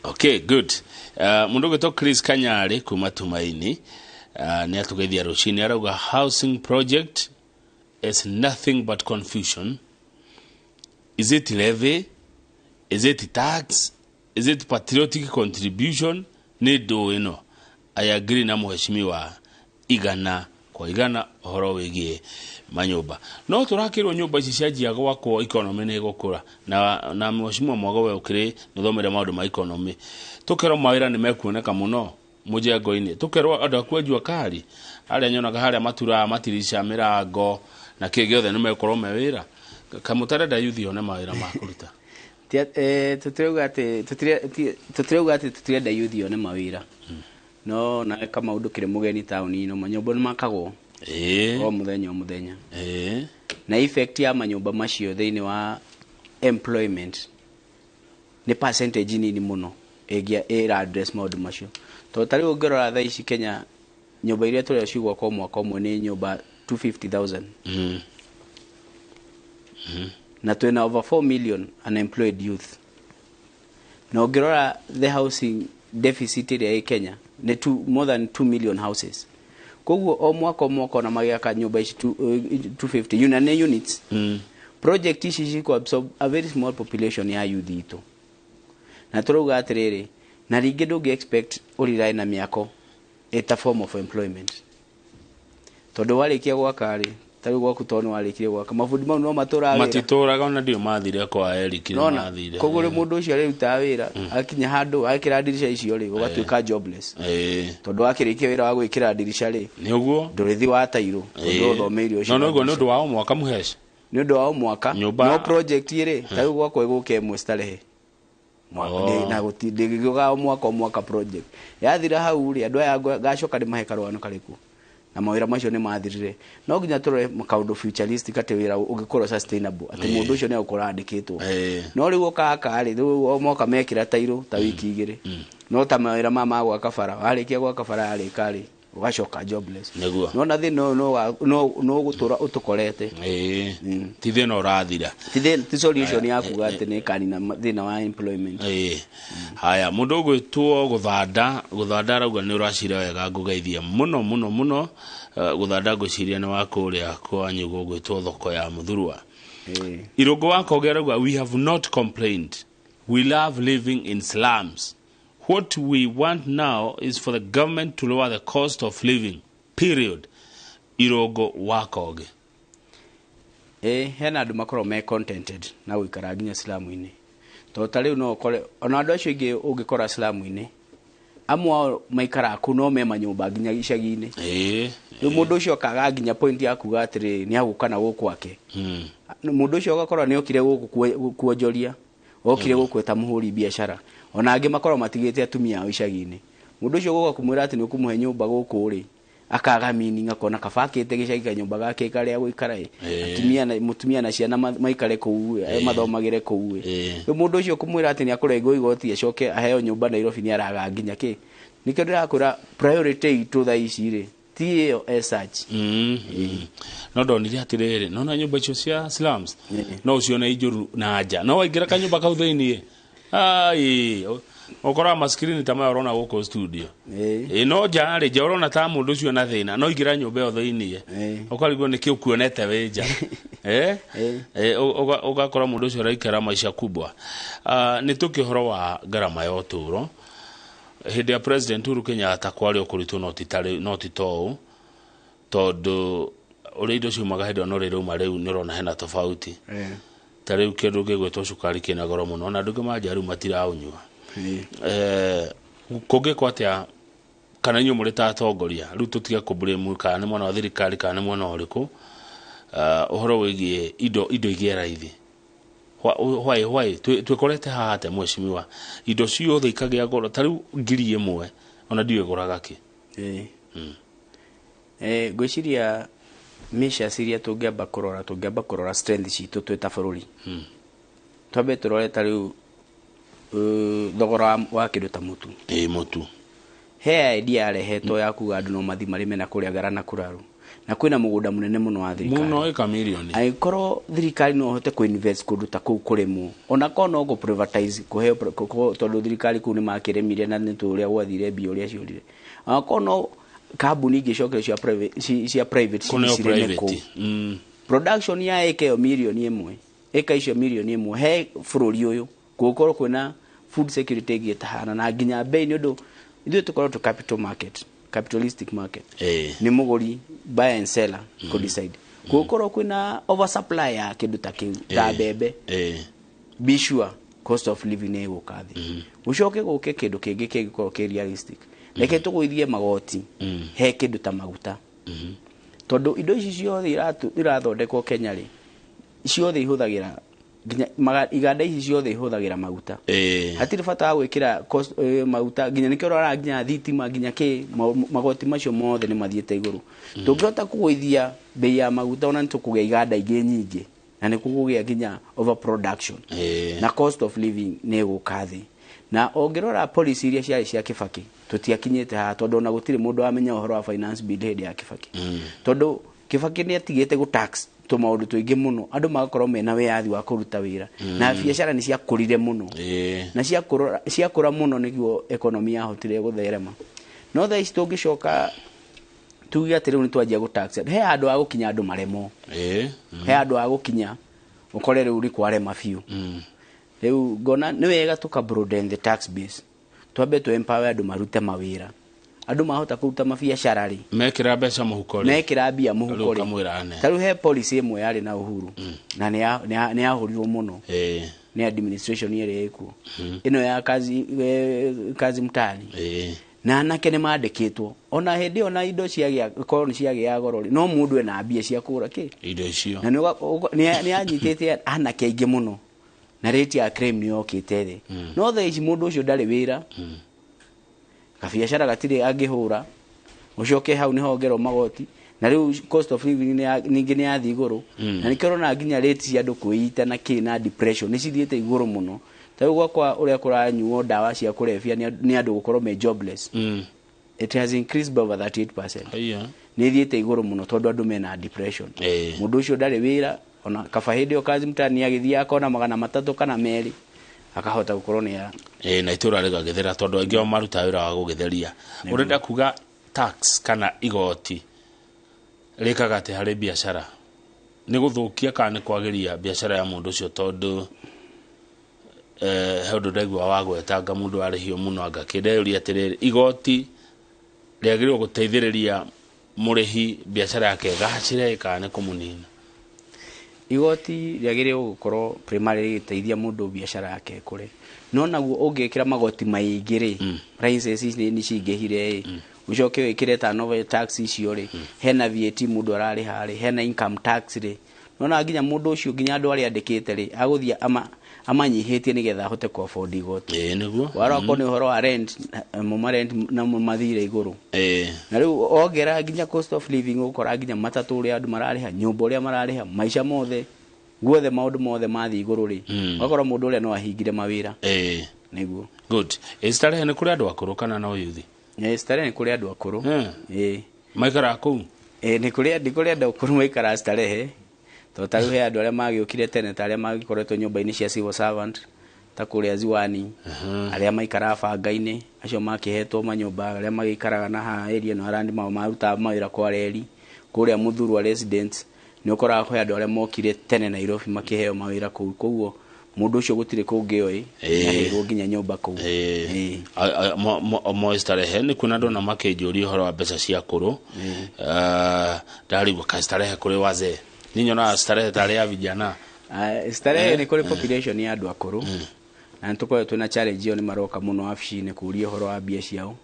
Okay, good. Mundu ũgwĩtwo Chris Kanyari kuma Tumaini nĩ atũgeithia rũcinĩ, arauga housing project is nothing but confusion. Is it levy? Is it tax? Is it patriotic contribution? Nĩ ndũ ĩno. I agree na mheshimiwa 100% ũhoro wĩgiĩ manyũmba. No tũrakĩrwo nyũmba ici cianjia gwakwo economy nĩ ĩgũkũra. Na mheshimiwa Mwago we ũkĩrĩ nĩũthomere maũndũ ma economy. Tũkerwo mawĩra nĩ mekuoneka mũno mũjengo-inĩ. Tũkerwo andũ a kwenjwo kari arĩa nyonaga harĩa maturaga matirica mĩrango na kĩ gĩothe nĩ mekorwo me wĩra. Kamũtarenda youth one mawĩra ma kũruta. Tũtirauga atĩ tũtirenda youth one mawĩra. No nawe Kamau ndũkĩrĩ mũgeni taũni ĩno, manyũmba nĩ makagwo o mũthenya o mũthenya. Na effect ya manyũmba macio thĩinĩ wa employment nĩ percentage nini mũno ĩngĩa ĩra address maũndũ macio. Tondũ ta rĩu ũngĩrora thaa ici Kenya, nyũmba iria tũrĩa cigwakwo mwaka ũmwe nĩ nyũmba 250,000. Na twĩna over 4 million unemployed youth. Na ũngĩrora the housing deficit ĩrĩa ĩ Kenya nĩ more than 2 million houses. Koguo o mwaka o mwaka ona magĩaka nyũmba ici 250 una nĩ units. Project ici cikũ absorb a very small population ya youth itũ. Na tũrauga atĩrĩrĩ, na rĩngĩ ndũngĩ expect ũrirae na mĩako ĩta form of employment. Tondũ warĩkia gwaka rĩ, ta rĩu gwaku tondũ nĩwarĩkirie gwaka, mabundi mau no matũraga wĩra. Matitũraga ona ndio mathire kwa Eric nĩ Nona, mathire. koguo rĩu mũndũ ũcio arĩrutaga wĩra, akinya handũ akĩra ndirica icio rĩ, ũgatuĩka jobless. Tondũ wakĩrĩkia wĩra wa gwĩkĩra ndirica rĩ, Nĩ ũguo? ndũrĩthi wa tairũ, tondũ ũthomeire ũcio. No nĩ ũguo nĩ ũndũ wa o mwaka mũheci. Nĩ ũndũ wa o mwaka. Nyũmba. No project rĩ, ta rĩu gwakwa ĩgũka ĩmwe starehe. Na ndĩgĩũkaga o mwaka o mwaka project. Yathira hau rĩ, andũ aya ngacoka ndĩmahe karũgano karĩkũ. Na mawĩra macio nĩ mathirire. No nginya tũrore kaũndũ futuristic atĩ wĩra ũngĩkorwo sustainable, atĩ mũndũ ũcio nĩ egũkorwo andĩkĩtwo. No rĩu ũkaka rĩ, rĩu o mwaka mekĩra tairũ ta wiki igĩrĩ. No ta mawĩra maya ma gwaka bara, warĩkia gwaka bara yarĩka rĩ, ũgacoka jobless. Nĩguo. No na thĩna ũyũ no ũgũtũra ũtũkorete. Ti thĩna ũrathira. Ti solution ya kuga atĩ nĩ ĩkanina thĩna wa employment. Haya, mũndũ ũgwĩtwo Gũthanda, Gũthanda arauga nĩ ũracira wega, ngũgeithia mũno mũno mũno. Gũthanda ngwĩciria nĩ wa kũrĩa kwanyu gũgwĩtwo thoko ya Mũthurwa. Irũngũ wa Koge arauga we have not complained. We love living in slums. What we want now is for the government to lower the cost of living. Period. Irũngũ wa Koge. Hena andũ makoragwo me contented na gũikara nginya slum-inĩ. Tondũ ta rĩu no ũkore ona andũ acio aingĩ ũngĩkora slum-inĩ, amwe ao maikaraga kũu no me manyũmba nginya icagi-inĩ. Rĩu mũndũ ũcio akaga nginya point ya kuga atĩrĩ nĩ agũka na gũkũ gwake. Mũndũ ũcio ũgakora nĩ okire gũkũ kuonjoria, okire gũkũ eta mũhũri biacara. Ona angĩ makorwo matigĩte atumia ao icagi-inĩ. Mũndũ ũcio gũka kũmwĩra atĩ nĩ ũkũmũhe nyũmba gũkũ rĩ, akaga meaning, akona kaba akĩte gĩcagi kanyũmba gake karĩa gũikara ĩ. Atumia na mũtumia na ciana maikare kũu ĩ, mathomagĩre kũu ĩ. Rĩu mũndũ ũcio kũmwĩra atĩ nĩ akũrengwo igoti acoke aheo nyũmba Nairobi nĩ araga nginya kĩ. Nĩkĩo ndĩrakwĩra priority itũ thaa ici rĩ ti ĩyo as such. No ndonire atĩrĩrĩ, nona nyũmba icio cia slums no ũcione injũru na nja, no waingĩra kanyũmba kau thĩiniĩ, ai, ũkoraga maskirini ta maya ũrona gũkũ studio. Ĩ no nja rĩ, nja ũrona ta mũndũ ũcio na thĩna, no ingĩra nyũmba ĩyo thĩiniĩ ũkarigwo nĩkĩ ũkuonete wĩ nja. Ũgakora mũndũ ũcio araikara maisha kubwa. Nĩ tũkĩ ũhoro wa ngarama ya ũtũũro. Hĩndĩ ya President Uhuru Kenyatta kwarĩ o kũritũ, no ti tarĩ, no ti ta ũũ, tondũ ũrĩa indo ciumaga hĩndĩ ĩyo na ũrĩa irauma rĩu nĩ ũrona hena tofauti. Ta rĩu kĩndũ gĩgwĩtwo cukari kĩna goro mũno, na andũ aingĩ manja rĩu matiraũnyua. Kũngĩkwo atĩa kana inyuĩ mũrĩ ta atongoria rĩu tũtige kũ-blame kana nĩ mwena wa thirikari kana nĩ mwena ũrĩkũ, ũhoro wĩgiĩ indo igĩe raithi? Why twĩkorete haha atĩa, mheshimiwa, indo ciothe ikagĩa goro? Ta rĩu 1000 ona ndiũĩ ĩgũraga kĩ. Ngwĩciria measures iria tũngĩamba kũrora strength citũ twĩ ta bũrũri. Twambe tũrore ta rĩu thogora wa kĩndũ ta mũtu. Ĩ, mũtu. He idea yarehetwo ya kuga andũ no mathi marĩme na kũrĩa Garana Kuraru, na kwĩna mũgũnda mũnene mũno wa thirikari. Mũno, ĩka mirioni. Angĩkorwo thirikari no ĩhote kũ-invest kũndũ ta kũu kũrĩmwo, ona korwo no kũ-privatize kũheo, tondũ thirikari kũu nĩ makĩrĩmire na nĩ tũĩ ũrĩa gwathire, mbia ũrĩa ciũrire, onakorwo no kambuni ingĩ icokere cia private, cia private kũneo cirĩme private kũu. Production ya ĩka ĩyo 1,000,000, ĩka icio 1,000,000 he bũrũri ũyũ, gũgũkorwo kwĩna food security ĩngĩ ĩtahana na nginya bei, nĩ ũndũ ithuĩ tũkorwo tũ capital market, capitalistic market, nĩ mũgũri, buyer and seller kũ decide. Gũgũkorwo kwĩna oversupply ya kĩndũ ta kĩu, ta mbembe, be sure cost of living nĩ ĩgũka thĩ. Gũcoke gũke kĩndũ kĩngĩ kĩngĩkorwo kĩ realistic, reke tũgũithie magoti he kĩndũ ta maguta, tondũ indo ici ciothe irathondekwo Kenya rĩ, ciothe ihũthagĩra nginya iganda ici ciothe ihũthagĩra maguta. Hatirĩ bata wa gwĩkĩra maguta nginya nĩkĩo ũrora nginya thitima, nginya kĩ, magoti macio mothe nĩ mathiĩte igũrũ. Tũngĩhota kũgũithia bei ya maguta, ona nĩ tũkũgĩa iganda ingĩ nyingĩ na nĩ kũgũgĩa nginya overproduction na cost of living nĩ ĩgũka thĩ. Na ũngĩrora policy iria ciarĩ cia Kibaki, tũtiakinyĩte haha, tondũ ona gũtirĩ mũndũ wamenya ũhoro wa finance bill hĩndĩ ya Kibaki, tondũ Kibaki nĩ atigĩte gũ tax tũmaũndũ tũingĩ mũno, andũ magakorwo mena wĩyathi wa kũruta wĩra na biacara nĩ ciakũrire mũno na ciakũra mũno nĩguo economy yahotire gũtherema. No thaa ici tũngĩcoka tuge atĩ rĩu nĩ twanjia gũ tax, he handũ ha gũkinya andũ maremwo. He handũ ha gũkinya ũkore rĩu nĩ kwarema biũ. Rĩu ngona nĩ wega tũka broaden the tax base, twambe tũ empower andũ marute mawĩra. Andũ mahota kũruta mabiacara rĩ, mekĩra mbeca mũhuko rĩ, mekĩra mbia mũhuko rĩu rĩ, ũkamwĩra ane. Ta rĩu he policy ĩmwe yarĩ na Uhuru na nĩ yahũrirwo mũno nĩ administration ĩrĩa ĩkuo ĩno ya kazi, kazi mtaani, na anake nĩ mandĩkĩtwo. Ona hĩndĩ ĩyo na indo ciagĩa korwo nĩ ciagĩa goro rĩ, no mũndũ ena mbia cia kũgũra kĩ indo icio. Na nĩ anyitĩte anake aingĩ mũno na rate ya crime nĩ yokĩte thĩ. No thaa ici mũndũ ũcio ndarĩ wĩra, kabiacara gatirĩ angĩhũra, ũcoke hau nĩho ongerwo magoti, na rĩu cost of living ningĩ nĩ yathiĩ igũrũ. Na nĩkĩo ũrona nginya rate cia andũ kwĩita na kĩ na depression nĩ cithiĩte igũrũ mũno. Ta rĩu gwakwa ũrĩa kũranyuo ndawa cia kũrebia nĩ andũ gũkorwo me jobless, it has increased by over 38%. Haiya. Nĩ ĩthiĩte igũrũ mũno tondũ andũ mena depression. Mũndũ ũcio ndarĩ wĩra, ona kaba hĩndĩ ĩyo kazi mtaani agĩthiĩ akona 300 kana 2 akahota gũkorwo nĩ Ĩĩ, na itũra rĩgagĩthera tondũ aingĩ ao marutaga wĩra wa gũgĩtheria. Ũrenda kuga tax kana igoti rĩkaga atĩ harĩ biacara nĩ gũthũkia kana nĩ kwagĩria biacara ya mũndũ ũcio? Tondũ he ũndũ ndaigua wa gwetanga mũndũ arĩhio mũno, anga kĩndeyũria atĩrĩrĩ, igoti rĩagĩrĩirwo gũteithĩrĩria mũrĩhi biacara yake ĩgacĩre kana nĩ kũmũnina? Igoti rĩagĩrĩirwo gũkorwo primarily rĩgĩteithia mũndũ biacara yake ĩkũre, no naguo ũngĩkĩra magoti maingĩ rĩ, prices nĩ cingĩhire ĩ, ũcoke wĩkĩre turnover tax icio rĩ, hena VAT mũndũ ararĩha rĩ, hena income tax rĩ, nona nginya mũndũ ũcio, nginya andũ arĩa andĩkĩte rĩ, agũthiĩ amanyihĩtie nĩgetha ahote ku afford igoti. Ĩĩ nĩguo. Warora korwo nĩ ũhoro wa rent, mo ma rent namo mathire igũrũ. Na rĩu ongera nginya cost of living, ũgũkora nginya matatũ ũrĩa andũ mararĩha, nyũmba ũrĩa mararĩha, maica mothe guothe, maũndũ mothe mathiĩ igũrũ rĩ, ũgakora mũndũ ũrĩa no ahingire mawĩra. Nĩguo. Good. Ĩ Starehe nĩ kũrĩ andũ akũrũ kana no yuthi? Ĩ, Starehe nĩ kũrĩ andũ akũrũ. Ĩĩ. Maikaraga kũu? Ĩĩ, nĩ kũrĩ andũ akũrũ maikaraga Starehe, tondũ ta rĩu he andũ arĩa magĩũkire tene, ta arĩa magĩkoretwo nyũmba-inĩ cia civil servant ta kũrĩa Ziwani, arĩa maikaraga banga-inĩ, acio makĩhetwo manyũmba, arĩa magĩikaraga na haha area ĩno arandi mao marutaga mawĩra kwa reri kũrĩa Muthurwa residence, nĩ ũkoraga kwĩ andũ arĩa mokire tene Nairobi makĩheo mawĩra kũu, koguo mũndũ ũcio gũtirĩ kũngĩ oĩ, aheirwo nginya nyũmba kũu. Mo Starehe nĩ kuona ndona makĩnjũria ũhoro wa mbeca cia kũrũ. Ndarigwo ka Starehe kũrĩ wazee, niĩ nyonaga Starehe tarĩ ya vijana. Starehe nĩ kũrĩ population ya andũ akũrũ, na nĩ tũkoretwo na challenge ĩyo, nĩ maroka mũno wabici-inĩ kũũria ũhoro wa mbia ciao,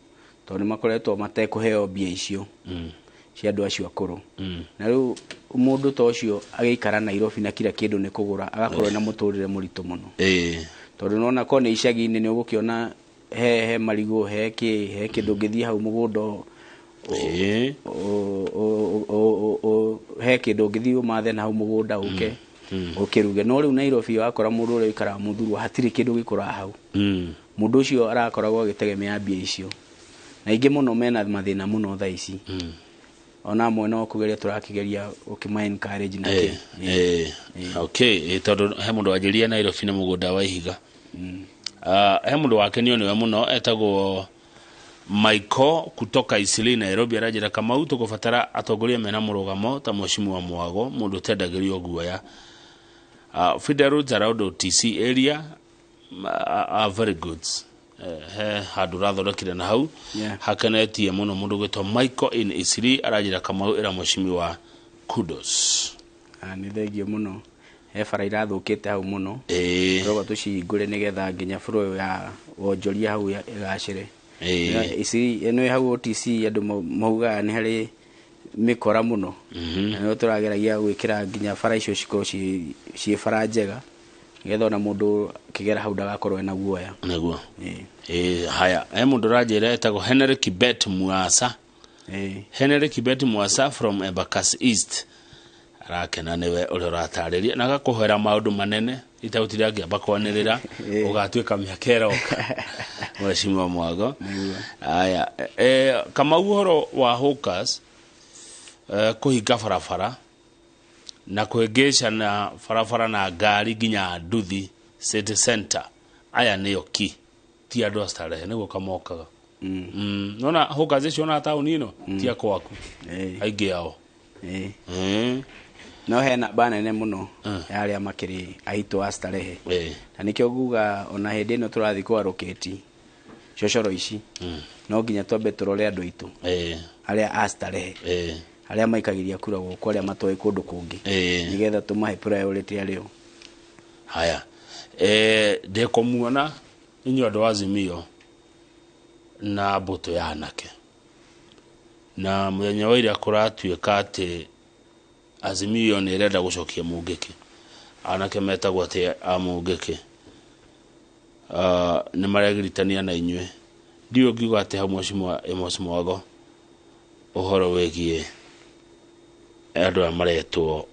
tondũ nĩ makoretwo matekũheo mbia icio cia andũ acio akũrũ. Na rĩu mũndũ ta ũcio agĩikara Nairobi na kila kĩndũ nĩ kũgũra, agakorwo na mũtũrĩre mũritũ mũno, tondũ nona korwo nĩ icagi-inĩ nĩ ũgũkĩona he marigũ, he kĩ, he kĩndũ ũngĩthiĩ hau mũgũnda, he kĩndũ ũngĩthiĩ ũmathe na hau mũgũnda ũke ũkĩruge. No rĩu Nairobi wakora mũndũ ũrĩa ũikaraga Mũthurwa hatirĩ kĩndũ gĩkũraga hau. Mũndũ ũcio arakoragwo agĩtegemea mbia icio, na aingĩ mũno mena mathĩna mũno thaa ici. Ona amwe no kũgeria tũrakĩgeria gũkĩma encourage na kĩ. Okay, tondũ he mũndũ wanjĩrire Nairobi nĩ mũgũnda wa ihiga. He mũndũ wakenio nĩwe mũno etagwo Michael kutoka Isili Nairobi, aranjĩra, "Kamau, tũkũbatara atongoria mena mũrũgamo ta Mheshimiwa Mwago, mũndũ ũtendagĩrio guoya. Feeder roads around OTC area are very good." He handũ ũrathondekire na hau hakenetie mũno. Mũndũ gwĩtwo Michael in Isili aranjĩra, "Kamau, ĩra Mheshimiwa kudos." Ah, nĩ thengio mũno. He bara irathũkĩte hau mũno, tũroga tũcihingũre nĩgetha nginya flow ya wonjoria hau ĩgacĩre. Ici ĩno ĩ hau OTC, andũ maugaga nĩ harĩ mĩkora mũno, na nĩho tũrageragia gwĩkĩra nginya bara icio cikorwo ciĩ bara njega, nĩgetha ona mũndũ akĩgera hau ndagakorwo ena guoya. Nĩguo. Haya, he mũndũ ũranjĩra etagwo Henry Kibet Mwasa. Henry Kibet Mwasa from Embakasi East arakena nĩwe ũrĩa ũratarĩria na agakũhoera maũndũ manene itagũtinda ngĩamba kwanĩrĩra, ũgatuĩka mĩaka ĩroka, Mheshimiwa Mwago. Aya, Kamau, ũhoro wa hawkers kũhinga barabara na kũhĩngĩcana barabara na ngari nginya nduthi city center, aya nĩo ki ti andũ a Starehe nĩguo kamokaga. Nona hawkers icio na taũni ĩno ti a kwaku aingĩ ao. No he namba nene mũno ya arĩa makĩrĩ aitũ a Starehe, na nĩkĩo nguga ona hĩndĩ ĩno tũrathiĩ kwarũkĩti cocoro ici, no nginya twambe tũrore andũ aitũ arĩa a Starehe, arĩa maikagĩria kura gũkũ, arĩa matoĩ kũndũ kũngĩ, nĩgetha tũmahe priority arĩo. Haya, ndĩkũmuona inyuĩ andũ a Azimio na mbũtũ ya anake, na mũthenya wa ira kũratuĩka atĩ Azimio nĩ ĩrenda gũcokia Mũngĩkĩ, anake metagwo atĩ a Mũngĩkĩ nĩ maregiritania na inyuĩ. Ndiũĩ ũngiuga atĩ hau, Mheshimiwa Amos Mwago, ũhoro wĩgiĩ andũ aya maretwo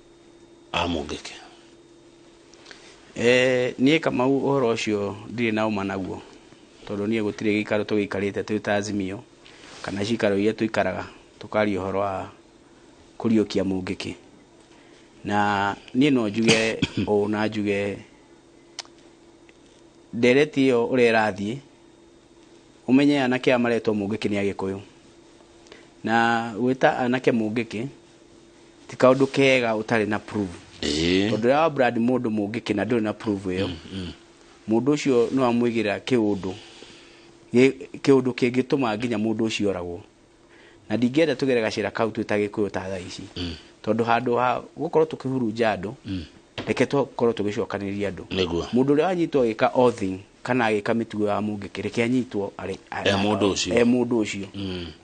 a Mũngĩkĩ? Niĩ Kamau, ũhoro ũcio ndirĩ na ũma naguo, tondũ niĩ gũtirĩ gĩikaro tũgĩikarĩte twĩ ta Azimio kana cikaro iria tũikaraga tũkaria ũhoro wa kũriũkia Mũngĩkĩ. Na niĩ no njuge ũũ, na njuge ndereti ĩyo ũrĩa ĩrathiĩ, ũmenye anake aya maretwo Mũngĩkĩ nĩ Agĩkũyũ, na gwĩta anake Mũngĩkĩ ti kaũndũ kega ũtarĩ na proof, tondũ rĩrĩa wa brand mũndũ Mũngĩkĩ na ndũrĩ na proof ĩyo, mũndũ ũcio no amwĩgĩra kĩũndũ kĩũndũ kĩngĩtũma nginya mũndũ ũcio oragwo. Na ndingĩenda tũgere gacĩra kau twĩ ta Gĩkũyũ ta thaa ici, tondũ handũ ha gũkorwo tũkĩhurunja andũ. Reke tũkorwo tũgĩcokanĩrĩria andũ. Nĩguo. Mũndũ ũrĩa wanyitwo agĩka othing kana agĩka mĩtugo ya mũngĩkĩ, reke anyitwo arĩ E mũndũ ũcio. E mũndũ ũcio.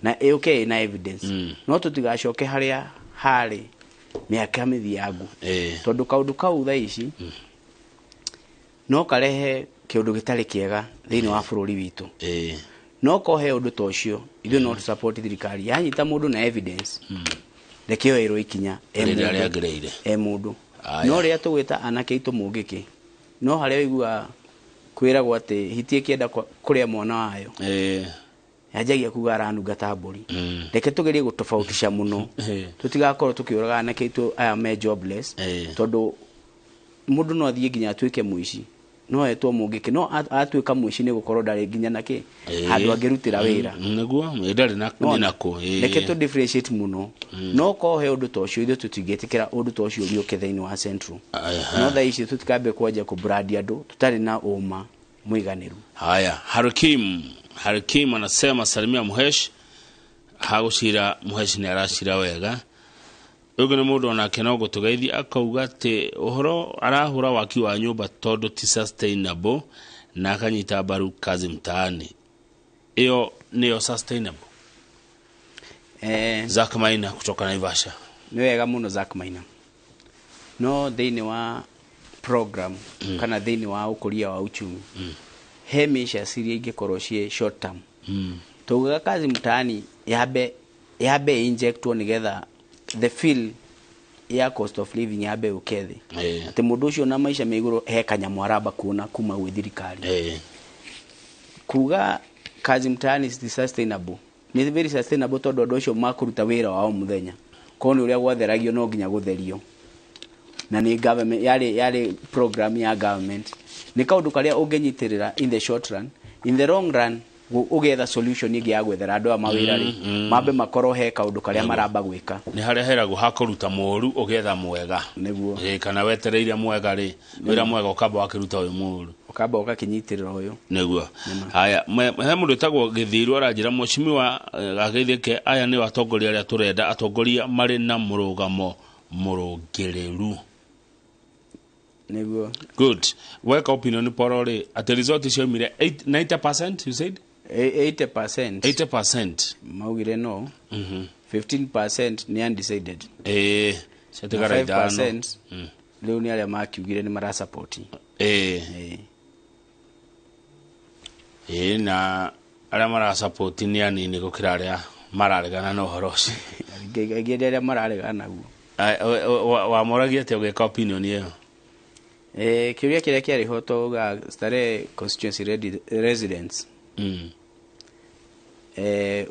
Na ĩũke ĩna evidence. No tũtigacoke harĩa harĩ mĩaka mĩthiangu. Tondũ kaũndũ kau thaa ici no karehe kĩũndũ gĩtarĩ kĩega thĩinĩ wa bũrũri witũ. No kohe ũndũ ta ũcio, ithuĩ no tũsupport thirikari yanyita mũndũ na evidence, reke oerwo ikinya e Rĩrĩa mũndũ. rĩagĩrĩire. E mũndũ. Aya. No rĩrĩa tũgwĩta anake aitũ mũngĩkĩ, no harĩa ũiguaga kwĩragwo atĩ hiti ĩkĩenda kũrĩa mwana wayo, yanjagia kuga aranunga ta mbũri. Reke tũgerie gũtofautisha mũno, tũtigakorwo tũkĩũraga anake aitũ aya me jobless, tondũ mũndũ no athiĩ nginya atuĩke mũici, no etwo mũngĩkĩ, no atuĩka mũici nĩ gũkorwo ndarĩ nginya na kĩ handũ angĩrutĩra wĩra. Nĩguo, ndarĩ na Nona, nako. Reke tũ differentiate mũno. No kohe ũndũ ta ũcio, ithuĩ tũtingĩtĩkĩra ũndũ ta ũcio ũriũke thĩinĩ wa Central. No thaa ici tũtikambe kwanjia kũbrandi andũ tũtarĩ na ũma mũiganĩru. Haya, Harikim anasema salimia Muhesh, hagũcira Muhesh nĩ aracira wega. Ũyũ nĩ mũndũ onake no gũtũgeithia akauga atĩ ũhoro arahũra waki wa nyũmba tondũ ti sustainable, na akanyita mbaru kazi mtaani. Ĩyo nĩyo sustainable. Zack Maina kutoka Naivasha. Nĩ wega mũno Zack Maina. No thĩinĩ wa program kana thĩinĩ wa ũkũria wa uchumi, he measures iria ingĩkorwo ciĩ short term. Tugaga kazi mtaani yambe injectwo nĩgetha the feel ya cost of living yambe ũke thĩ, atĩ mũndũ ũcio na maica me igũrũ he kanyamũ aramba kuona kuma gwĩ thirikari. Kuga kazi mtaani is sustainable, nĩ very sustainable tondũ andũ acio makũruta wĩra wao mũthenya, korwo nĩ ũrĩa gwatheragio no nginya gũtherio, na nĩ government yarĩ program ya government. Nĩ kaũndũ karĩa ũngĩnyitĩrĩra in the short run. In the long run ũgetha solution ĩngĩ ya gwethera andũ aya mawĩra rĩ, mambe makorwo he kaũndũ karĩa maramba gwĩka. Nĩ harĩa heragwo hakũruta mũru ũgetha mwega. Nĩguo. Kana wetereire mwega rĩ, wĩra mwega ũkamba wakĩruta ũyũ mũru, ũkamba ũgakĩnyitĩrĩra ũyũ. Nĩguo. Haya, he mũndũ wĩtagwo Gĩthirũ aranjĩra mheshimiwa ageithĩke, aya nĩo atongoria arĩa tũrenda, atongoria marĩ na mũrũgamo mũrũngĩrĩru. Nĩguo. Good. Weka opinion poll rĩ, atĩ result cioimire 90%, you said? 80%. 80%. Maugire no. 15% nĩ undecided. Ciatigara Na ithano. 5% rĩu nĩ arĩa makiugire nĩ marasupport. Na arĩa marasupport nĩ anini gũkĩra arĩa mararegana na ũhoro ũcio. Aingĩ nĩ arĩa mararegana naguo. Wamoragia atĩa ũgĩka opinion ĩyo? Kĩũria kĩrĩa kĩarĩ ho tauga Starehe constituency residents,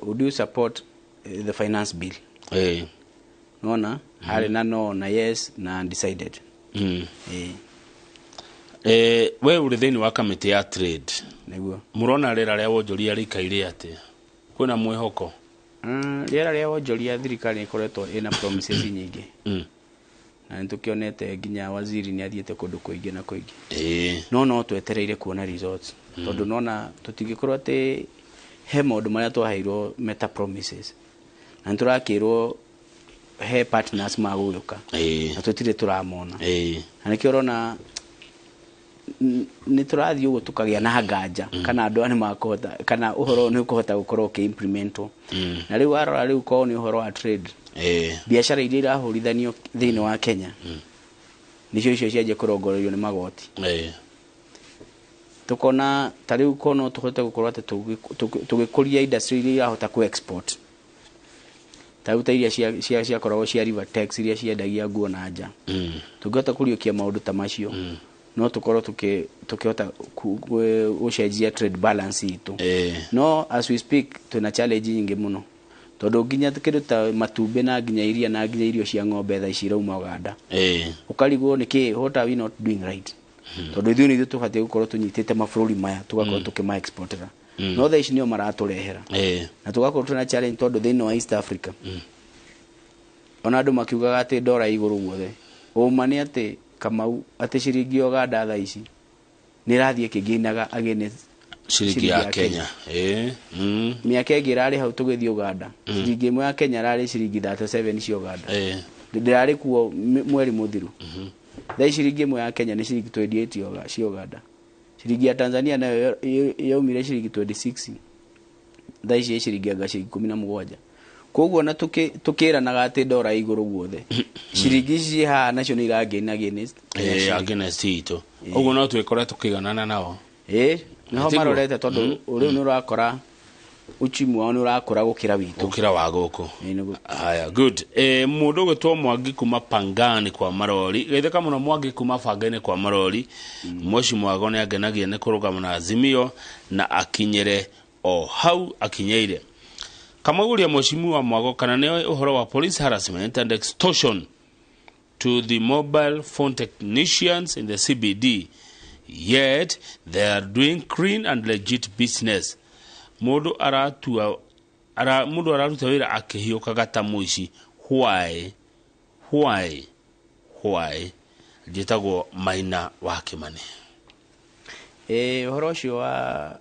would you support the finance bill? Nona harĩ na no na yes na undecided. We ũrĩ thĩinĩ wa kamĩtĩ ya trade. Nĩguo. Mũrona rĩera rĩa wonjoria rĩikaire atĩa? Kwĩna mwĩhoko? Rĩera rĩa wonjoria thirikari nĩ ĩkoretwo ĩna promises nyingĩ. Na nĩtũkĩonete nginya waziri nĩ athiĩte kũndũ kũingĩ na kũingĩ. No twetereire kuona results. Tondũ nona tũtingĩkorwo atĩ he maũndũ marĩa twaheirwo meta promises. Na nĩtũrakĩrwo he partners magũgĩũka. Na tũtirĩ tũramona. Na nĩkĩo ũrona nĩ tũrathiĩ ũguo tũkagĩa na nganja kana andũ aya nĩmakũhota, kana ũhoro ũyũ nĩ ũkũhota gũkorwo ũkĩ-implementwo. Na rĩu warora rĩu korwo nĩ ũhoro wa trade, biacara iria irahũrithanio thĩinĩ wa Kenya nĩcio icio cianjia kũrongorerio nĩ magoti. Tukona ta rĩu korwo no tũhote gũkorwo atĩ tũgĩkũria industry iria irahota kũ export, ta rĩu ta iria ciakoragwo cia Rivertex iria ciendagia nguo na nja, tũngĩhota kũriũkia maũndũ ta macio, no tũkorwo tũkĩhota gũcenjia trade balance itũ. No as we speak twĩna challenge nyingĩ mũno, tondũ nginya kĩndũ ta matumbĩ na nginya iria na nginya irio cia ng'ombe thaa ici irauma Uganda. Ũkarigwo nĩkĩ, what are we not doing right? Tondũ ithuĩ nĩ ithuĩ tũbatiĩ gũkorwo tũnyitĩte mabũrũri maya tũgakorwo tũkĩma exportera. No thaa ici nĩo maratũrehera. Na tũgakorwo twĩna challenge tondũ thĩinĩ wa East Africa, ona andũ makiugaga atĩ ndora igũrũ guothe, ũma nĩ atĩ Kamau atĩ ciringi ya Uganda thaa ici nĩ ĩrathiĩ ĩkĩngĩinaga against ciringi ya Kenya. Mĩaka ĩngĩ ĩrarĩ hau tũgĩthiĩ Uganda, ciringi ĩmwe ya Kenya ĩrarĩ ciringi 37 cia Uganda. Ndĩrarĩ kuo mweri mũthiru. Thaa ciringi ĩmwe ya Kenya nĩ ciringi 28 cia Uganda. Ciringi ya Tanzania nayo yaumire ciringi 26, thaa ici ĩ ciringi anga ciringi 17. Koguo na tukiranaga atĩ ndora igũrũ guothe, ciringi ici ciĩ haha nacio nĩ iragain against Kenya shilling. Against itũ ũguo no twĩkore tũkĩiganana nao. Ĩĩ, nĩho Tiguo? marorete tondũ rĩu nĩ ũrakora uchumi wao nĩ ũrakũra gũkĩra witũ. Gũkĩra wa gũkũ. Ĩĩ, nĩguo. Haya, good. Mũndũ ũgwĩtwo Mwangi kuma Pangani kwa Marori, geithĩka mũno Mwangi kuma Pangani kwa Marori. Moshi Mwago nĩ angenagia nĩ kũrũgama na Azimio na akinyĩre o hau akinyĩire. Kamaguria Mheshimiwa Mwago kana nĩoĩ ũhoro wa police harassment and extortion to the mobile phone technicians in the CBD, yet they are doing clean and legit business. Mũndũ aratua ara, mũndũ araruta wĩra akĩhiũkaga ta mũici. Why, why, why? Njĩtagwo Maina wa Kĩmani. Ĩĩ, ũhoro ũcio wa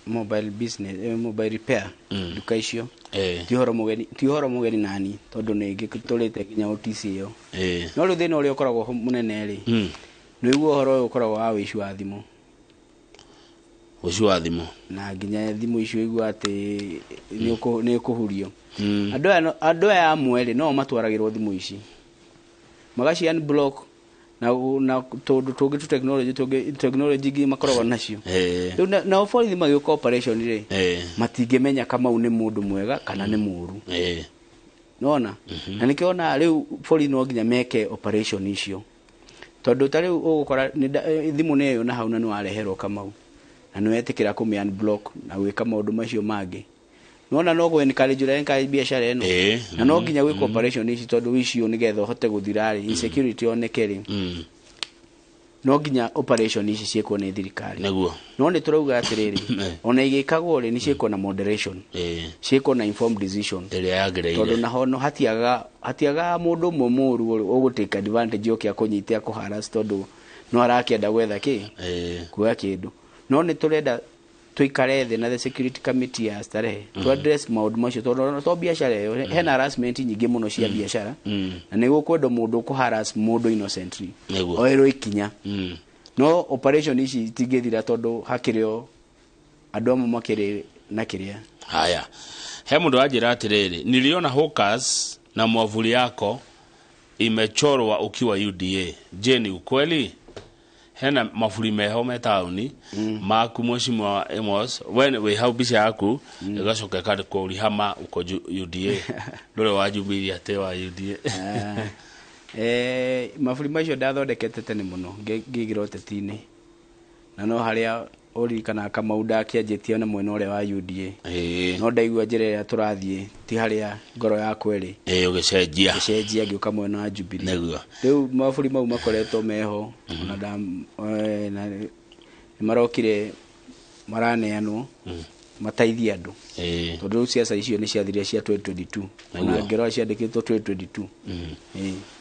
mobile business, mobile repair, nduka icio, ti ũhoro mũgeni nani tondũ nĩ ngĩtũrĩte nginya OTC ĩyo. No rĩu thĩna ũrĩa ũkoragwo ho mũnene rĩ, nĩ ũiguo ũhoro ũyũ ũkoragwo wa wĩici wa thimũ. Ũcio wa thimũ. Na nginya thimũ icio igua atĩ nĩ ũkũhurio. Andũ aya amwe rĩ, no matwaragĩrwo thimũ ici magaci unblock na tũndũ tũngĩ tu technology tũngĩ, technology ingĩ makoragwo nacio. Rĩu nao borithi magĩũka operation rĩ, matingĩmenya Kamau nĩ mũndũ mwega kana nĩ mũũru. Nona na nĩkĩo ona rĩu borithi no nginya meke operation icio, tondũ ta rĩu ũgũkora thimũ nĩ ĩyo na hau na nĩ wareherwo Kamau na nĩ wetĩkĩra kũmĩ unblock na gwĩka maũndũ macio mangĩ, nona no gũ encourage, ũra encourage biacara ĩno. Na no nginya gwĩka operation ici tondũ icio nĩgetha ũhote gũthira rĩ, insecurity yoneke rĩ, no nginya operation ici ciĩkwo nĩ thirikari. No nĩ tũrauga atĩrĩrĩ, ona igĩkagwo rĩ, nĩ ciĩkwo na moderation, ciĩkwo na informed decision ĩrĩa yagĩrĩire. Tondũ naho no hatiagaga mũndũ ũmwe mũũru ũgũ take advantage oke akũnyite akũharass tondũ no arakĩenda gwetha kĩ kuoya kĩndũ. No nĩ tũrenda tuikare thĩ na the security committee ya Starehe to address maũndũ macio, tondũ to biacara ĩyo hena harassment nyingĩ mũno cia biacara, na nĩ gũkwendwo mũndũ ũkũharass mũndũ innocently oerwo ikinya. No operation ici itingĩthira tondũ hakĩrĩ o andũ amwe makĩrĩ na kĩrĩa. Haya, he mũndũ wanjĩra atĩrĩrĩ, niliona hawkers na mwavuli yako imechorwa ukiwa UDA. Je, ni ukweli? Hena maburi meho me taũni maku, Mheshimiwa Amos, we wĩ hau mbica yaku ĩgacoka ĩkandĩkwo ulihama uko UDA, ndũrĩ wa Jubilee atĩ wa UDA. Maburi macio ndathondekete tene mũno ngĩingĩra ũteti-inĩ, na no harĩa ũririkanaga Kamau ndakĩanjĩtie na mwena ũrĩa wa UDA, no ndaigua njĩra ĩrĩa tũrathiĩ ti harĩa ngoro yakwa ĩrĩ. Ũgĩcenjia. Ngĩcenjia ngĩũka mwena wa Jubilee. Rĩu maburi mau makoretwo meho ona nda na nĩ marokire maraneanwo mateithie andũ, tondũ rĩu ciaca icio nĩ ciathirire cia 2022, ona ngĩrora ciandĩkĩtwo 2022.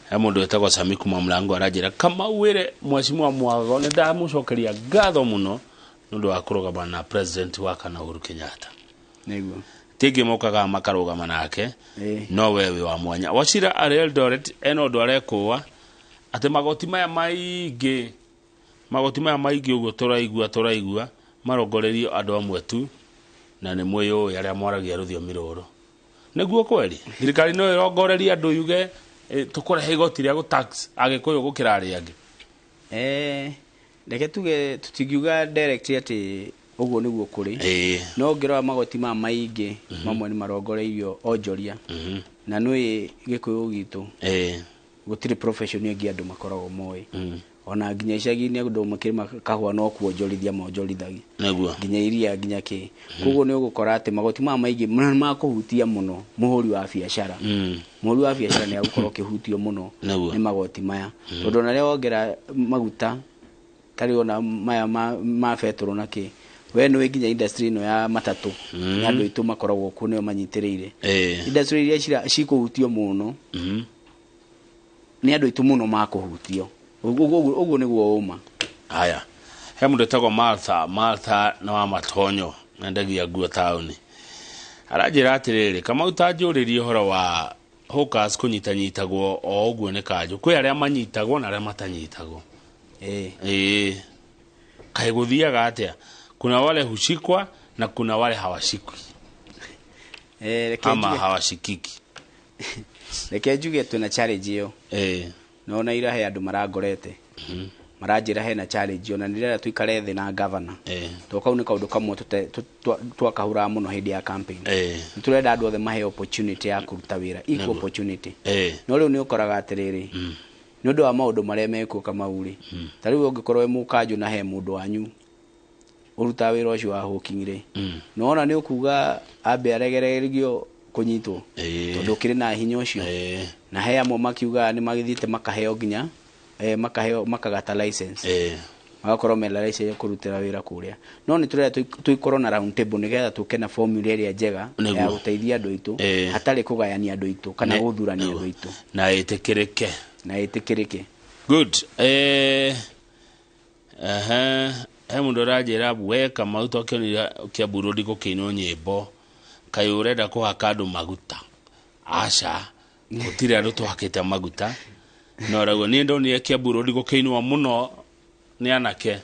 He mũndũ wĩtagwo Sami kuma Mlango aranjĩra, Kamau wĩre Mheshimiwa Mwago nĩ ndamũcokeria ngatho mũno nĩ ũndũ wa kũrũgama na president wa kana Uhuru Kenyatta. Tingĩ mokaga makarũgama nake, no we wĩ wa mwanya. Wachira arĩ Eldoret ena ũndũ arekũa atĩ magoti maya maingĩ ũguo tũraigua marongoreirio andũ amwe tu, na nĩ mwĩyũĩ arĩa mwaragia rũthiomi rũrũ. Nĩguo kweri thirikari no ĩrongorerie andũ yuge tũkũrehe igoti rĩa gũtax Agĩkũyũ gũkĩra arĩa angĩ? Reke tuge tũtingiuga direct atĩ ũguo nĩguo kũrĩ, no ũngĩrora magoti maya maingĩ mamwe nĩ marongoreirio onjoria, na nĩ Gĩkũyũ gitũ gũtirĩ profession ĩngĩ andũ makoragwo moĩ. Ona nginya icagi-inĩ andũ makĩrĩma kahũa no kuonjorithia monjorithagia, nginya iria, nginya kĩ. Koguo nĩ ũgũkora atĩ magoti maya maingĩ nĩ makũhutia mũno mũhũri wa biacara. Mũhũri wa biacara nĩ agũkorwo akĩhutio mũno nĩ magoti maya, tondũ ona rĩrĩa wongera maguta tarĩ ona maya ma betũrũ na kĩ, we nĩ nginya industry ĩno ya matatũ, nĩ andũ aitũ makoragwo kuo nĩo manyitĩrĩire. Industry iria cikũhutio mũno nĩ andũ aitũ mũno makũhutio. Ũguo nĩguo ũma. Haya, he mũndũ wĩtagwo Martha, Martha nĩ wa Matonyo, endagia nguo taũni, aranjĩra atĩrĩrĩ, Kamau, ta njũrĩrie ũhoro wa Hawkers kũnyitanyitagwo o ũguo nĩ kanjũ. Kwĩ arĩa manyitagwo na arĩa matanyitagwo. Ĩĩ. Kaĩ gũthiaga atĩa? Kuna wale hushikwa na kuna wale hawashikwi. Ama hawashikiki. Reke njuge twĩna challenge ĩyo. Nona ira he andũ marangorete. Maranjĩra hena challenge ĩyo na nĩndĩrenda tũikare thĩ na governor. To kau nĩ kaũndũ kamwe twakahũraga mũno hĩndĩ ya campaign. Nĩ tũrenda andũ othe maheo opportunity ya kũruta wĩra, equal opportunity. No rĩu nĩ ũkoraga atĩrĩrĩ, nĩ ũndũ wa maũndũ marĩa mekuo Kamau rĩ, ta rĩu ũngĩkorwo wĩ mũkanjũ na he mũndũ wanyu ũrutaga wĩra ũcio wa hawking rĩ, nĩwona nĩ ũkuga ambe aregererio kũnyitwo tondũ ũkĩrĩ na hinya ũcio. Na he amwe makiugaga nĩ magĩthiĩte makaheo nginya makaheo makagata license, magakorwo mena license ya kũrutĩra wĩra kũrĩa. No nĩ tũrenda tũikorwo na round table nĩgetha tũke na formula ĩrĩa njega ya gũteithia andũ aitũ hatarĩ kũgayania andũ aitũ kana gũthurania andũ aitũ, na ĩtĩkĩrĩke, na ĩtĩkĩrĩke. Good. He mũndũ ũranjĩra we Kamau twakĩonire Kiambu Road gũkĩinwo nyĩmbo, kaĩ ũrenda kũhaka andũ maguta? Aca, gũtirĩ andũ tũhakĩte maguta. No rĩu niĩ ndonire Kiambu Road gũkĩinwo mũno nĩ anake.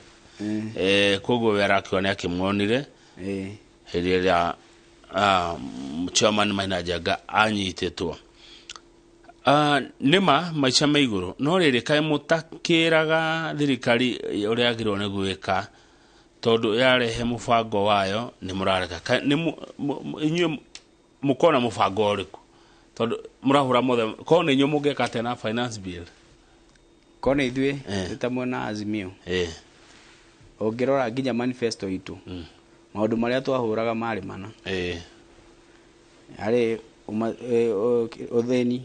Koguo we arakiuga nĩ akĩmuonire hĩndĩ ĩrĩa chairman Maina Njenga anyitĩtwo. Nĩma maica me igũrũ, no rĩrĩ kaĩ mũtakĩraga thirikari ũrĩa yagĩrĩirwo nĩ gwĩka tondũ yarehe mũbango wayo nĩ mũrareka. Inyuĩ mũkona mũbango ũrĩkũ? Tondũ mũrahũra mothe, korwo nĩ inyuĩ mũngĩka atĩa na finance bill? Korwo nĩ ithuĩ twĩ mwena Azimio, ũngĩrora nginya manifesto itũ, maũndũ marĩa twahũraga marĩ mana. Harĩ ũthĩni,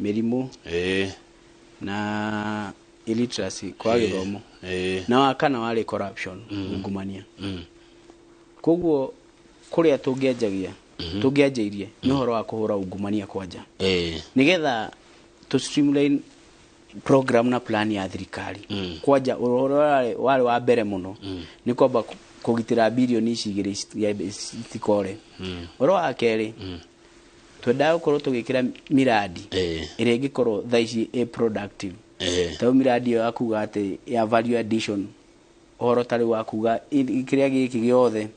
mĩrimũ, na illiteracy kwa gĩthomo, na wa kana warĩ corruption, ungumania. Koguo kũrĩa tũngĩanjagia tũngĩanjĩirie nĩ ũhoro wa kũhũra ungumania kwanja, nĩgetha tũ streamline program na plan ya thirikari. Kwanja ũhoro warĩ wa mbere mũno nĩ kwamba kũgitĩra bilioni ici igĩrĩ citikore. Ũhoro wa kerĩ, twendaga gũkorwo tũgĩkĩra miradi ĩrĩa ĩngĩkorwo thaa ici ĩ productive. Ta rĩu miradi ĩyo ya kuga atĩ ya value addition, ũhoro ta rĩu wa kuga kĩrĩa gĩkĩ gĩothe,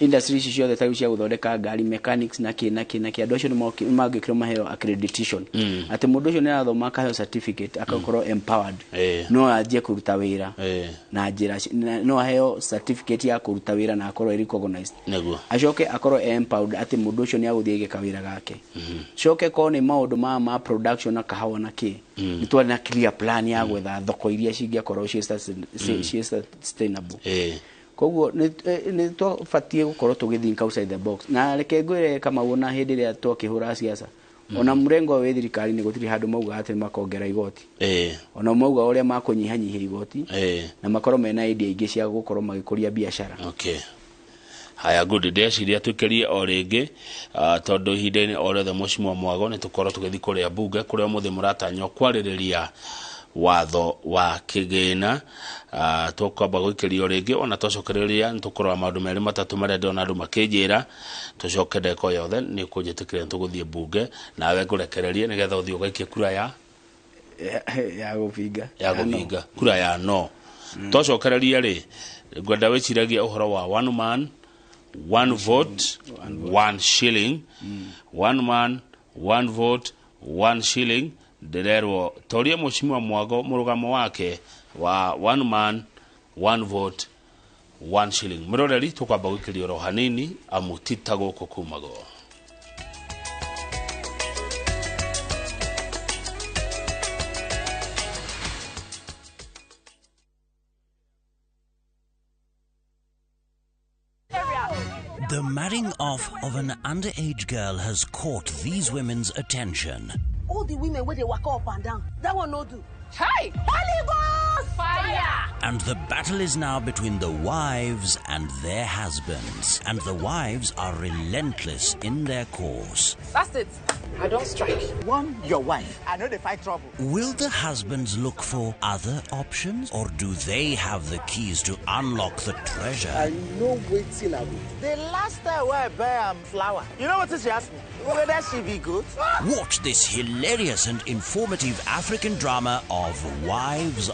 industry ici ciothe ta rĩu cia gũthondeka ngari, mechanics na kĩ na kĩ na kĩ, andũ acio nĩ mangĩkĩrwo maheo accreditation, atĩ mũndũ ũcio nĩ arathoma akaheo certificate akakorwo empowered, no anjie kũruta wĩra na njĩra, no aheo certificate ya kũruta wĩra na akorwo recognized. Nĩguo acoke akorwo empowered atĩ mũndũ ũcio nĩ agũthiĩ gĩka wĩra gake. Coke korwo nĩ maũndũ ma production na kahawa na kĩ, nĩ twarĩ na clear plan ya gwetha thoko iria cingĩakorwo ciĩ sustainable. Koguo nĩ twabatiĩ gũkorwo tũgĩ think outside the box. Na reke ngwĩre Kamau, ona hĩndĩ ĩrĩa twakĩhũra siasa, ona mũrengo wĩ thirikari-inĩ gũtirĩ handũ maugaga atĩ makongera igoti. Ona mauga ũrĩa makũnyihanyihia igoti na makorwo mena idea ingĩ cia gũkorwo magĩkũria biacara. Okay. Haya, good. Ndĩreciria twĩkĩrie o rĩngĩ, tondũ ihinda-inĩ o rĩothe Mheshimiwa Mwago nĩ tũkorwo tũgĩthiĩ kũrĩa mbunge kũrĩa ũmũthĩ mũratanywo kwarĩrĩria watho wa kĩgĩna. Tũkwamba gũikĩrio rĩngĩ, ona twacokereria nĩ tũkũrora maũndũ merĩ matatũ marĩa ndĩrona andũ makĩnjĩra. Tũcoke ndagĩka o yothe nĩ ũkũnjĩtĩkĩria nĩ tũgũthiĩ mbunge, nawe ngũrekererie nĩgetha ũthiĩ ũgaikie kura ya gũbinga, ya gũbinga kura ya no. Twacokereria rĩ, ngwenda wĩciragie ũhoro wa one man one vote one shilling. One man one vote one shilling. Ndĩrerwo torie Mheshimiwa Mwago mũrũgamo wake wa one man one vote one shilling. Mũroreri, tũkwamba gũikĩrio oro hanini amu ti ta gũkũ kumagwo. The marrying off of an underage girl has caught these women's attention. All the women where they walk up and down, that one no do. Hey! Holy Ghost! Fire! And the battle is now between the wives and their husbands. And the wives are relentless in their course. That's it. I don't strike. One, your wife. I know they fight trouble. Will the husbands look for other options, or do they have the keys to unlock the treasure? I know wetin I go do. The last time wey I buy am flower, you know what she asked me? Whether she be good? Watch this hilarious and informative African drama of Wives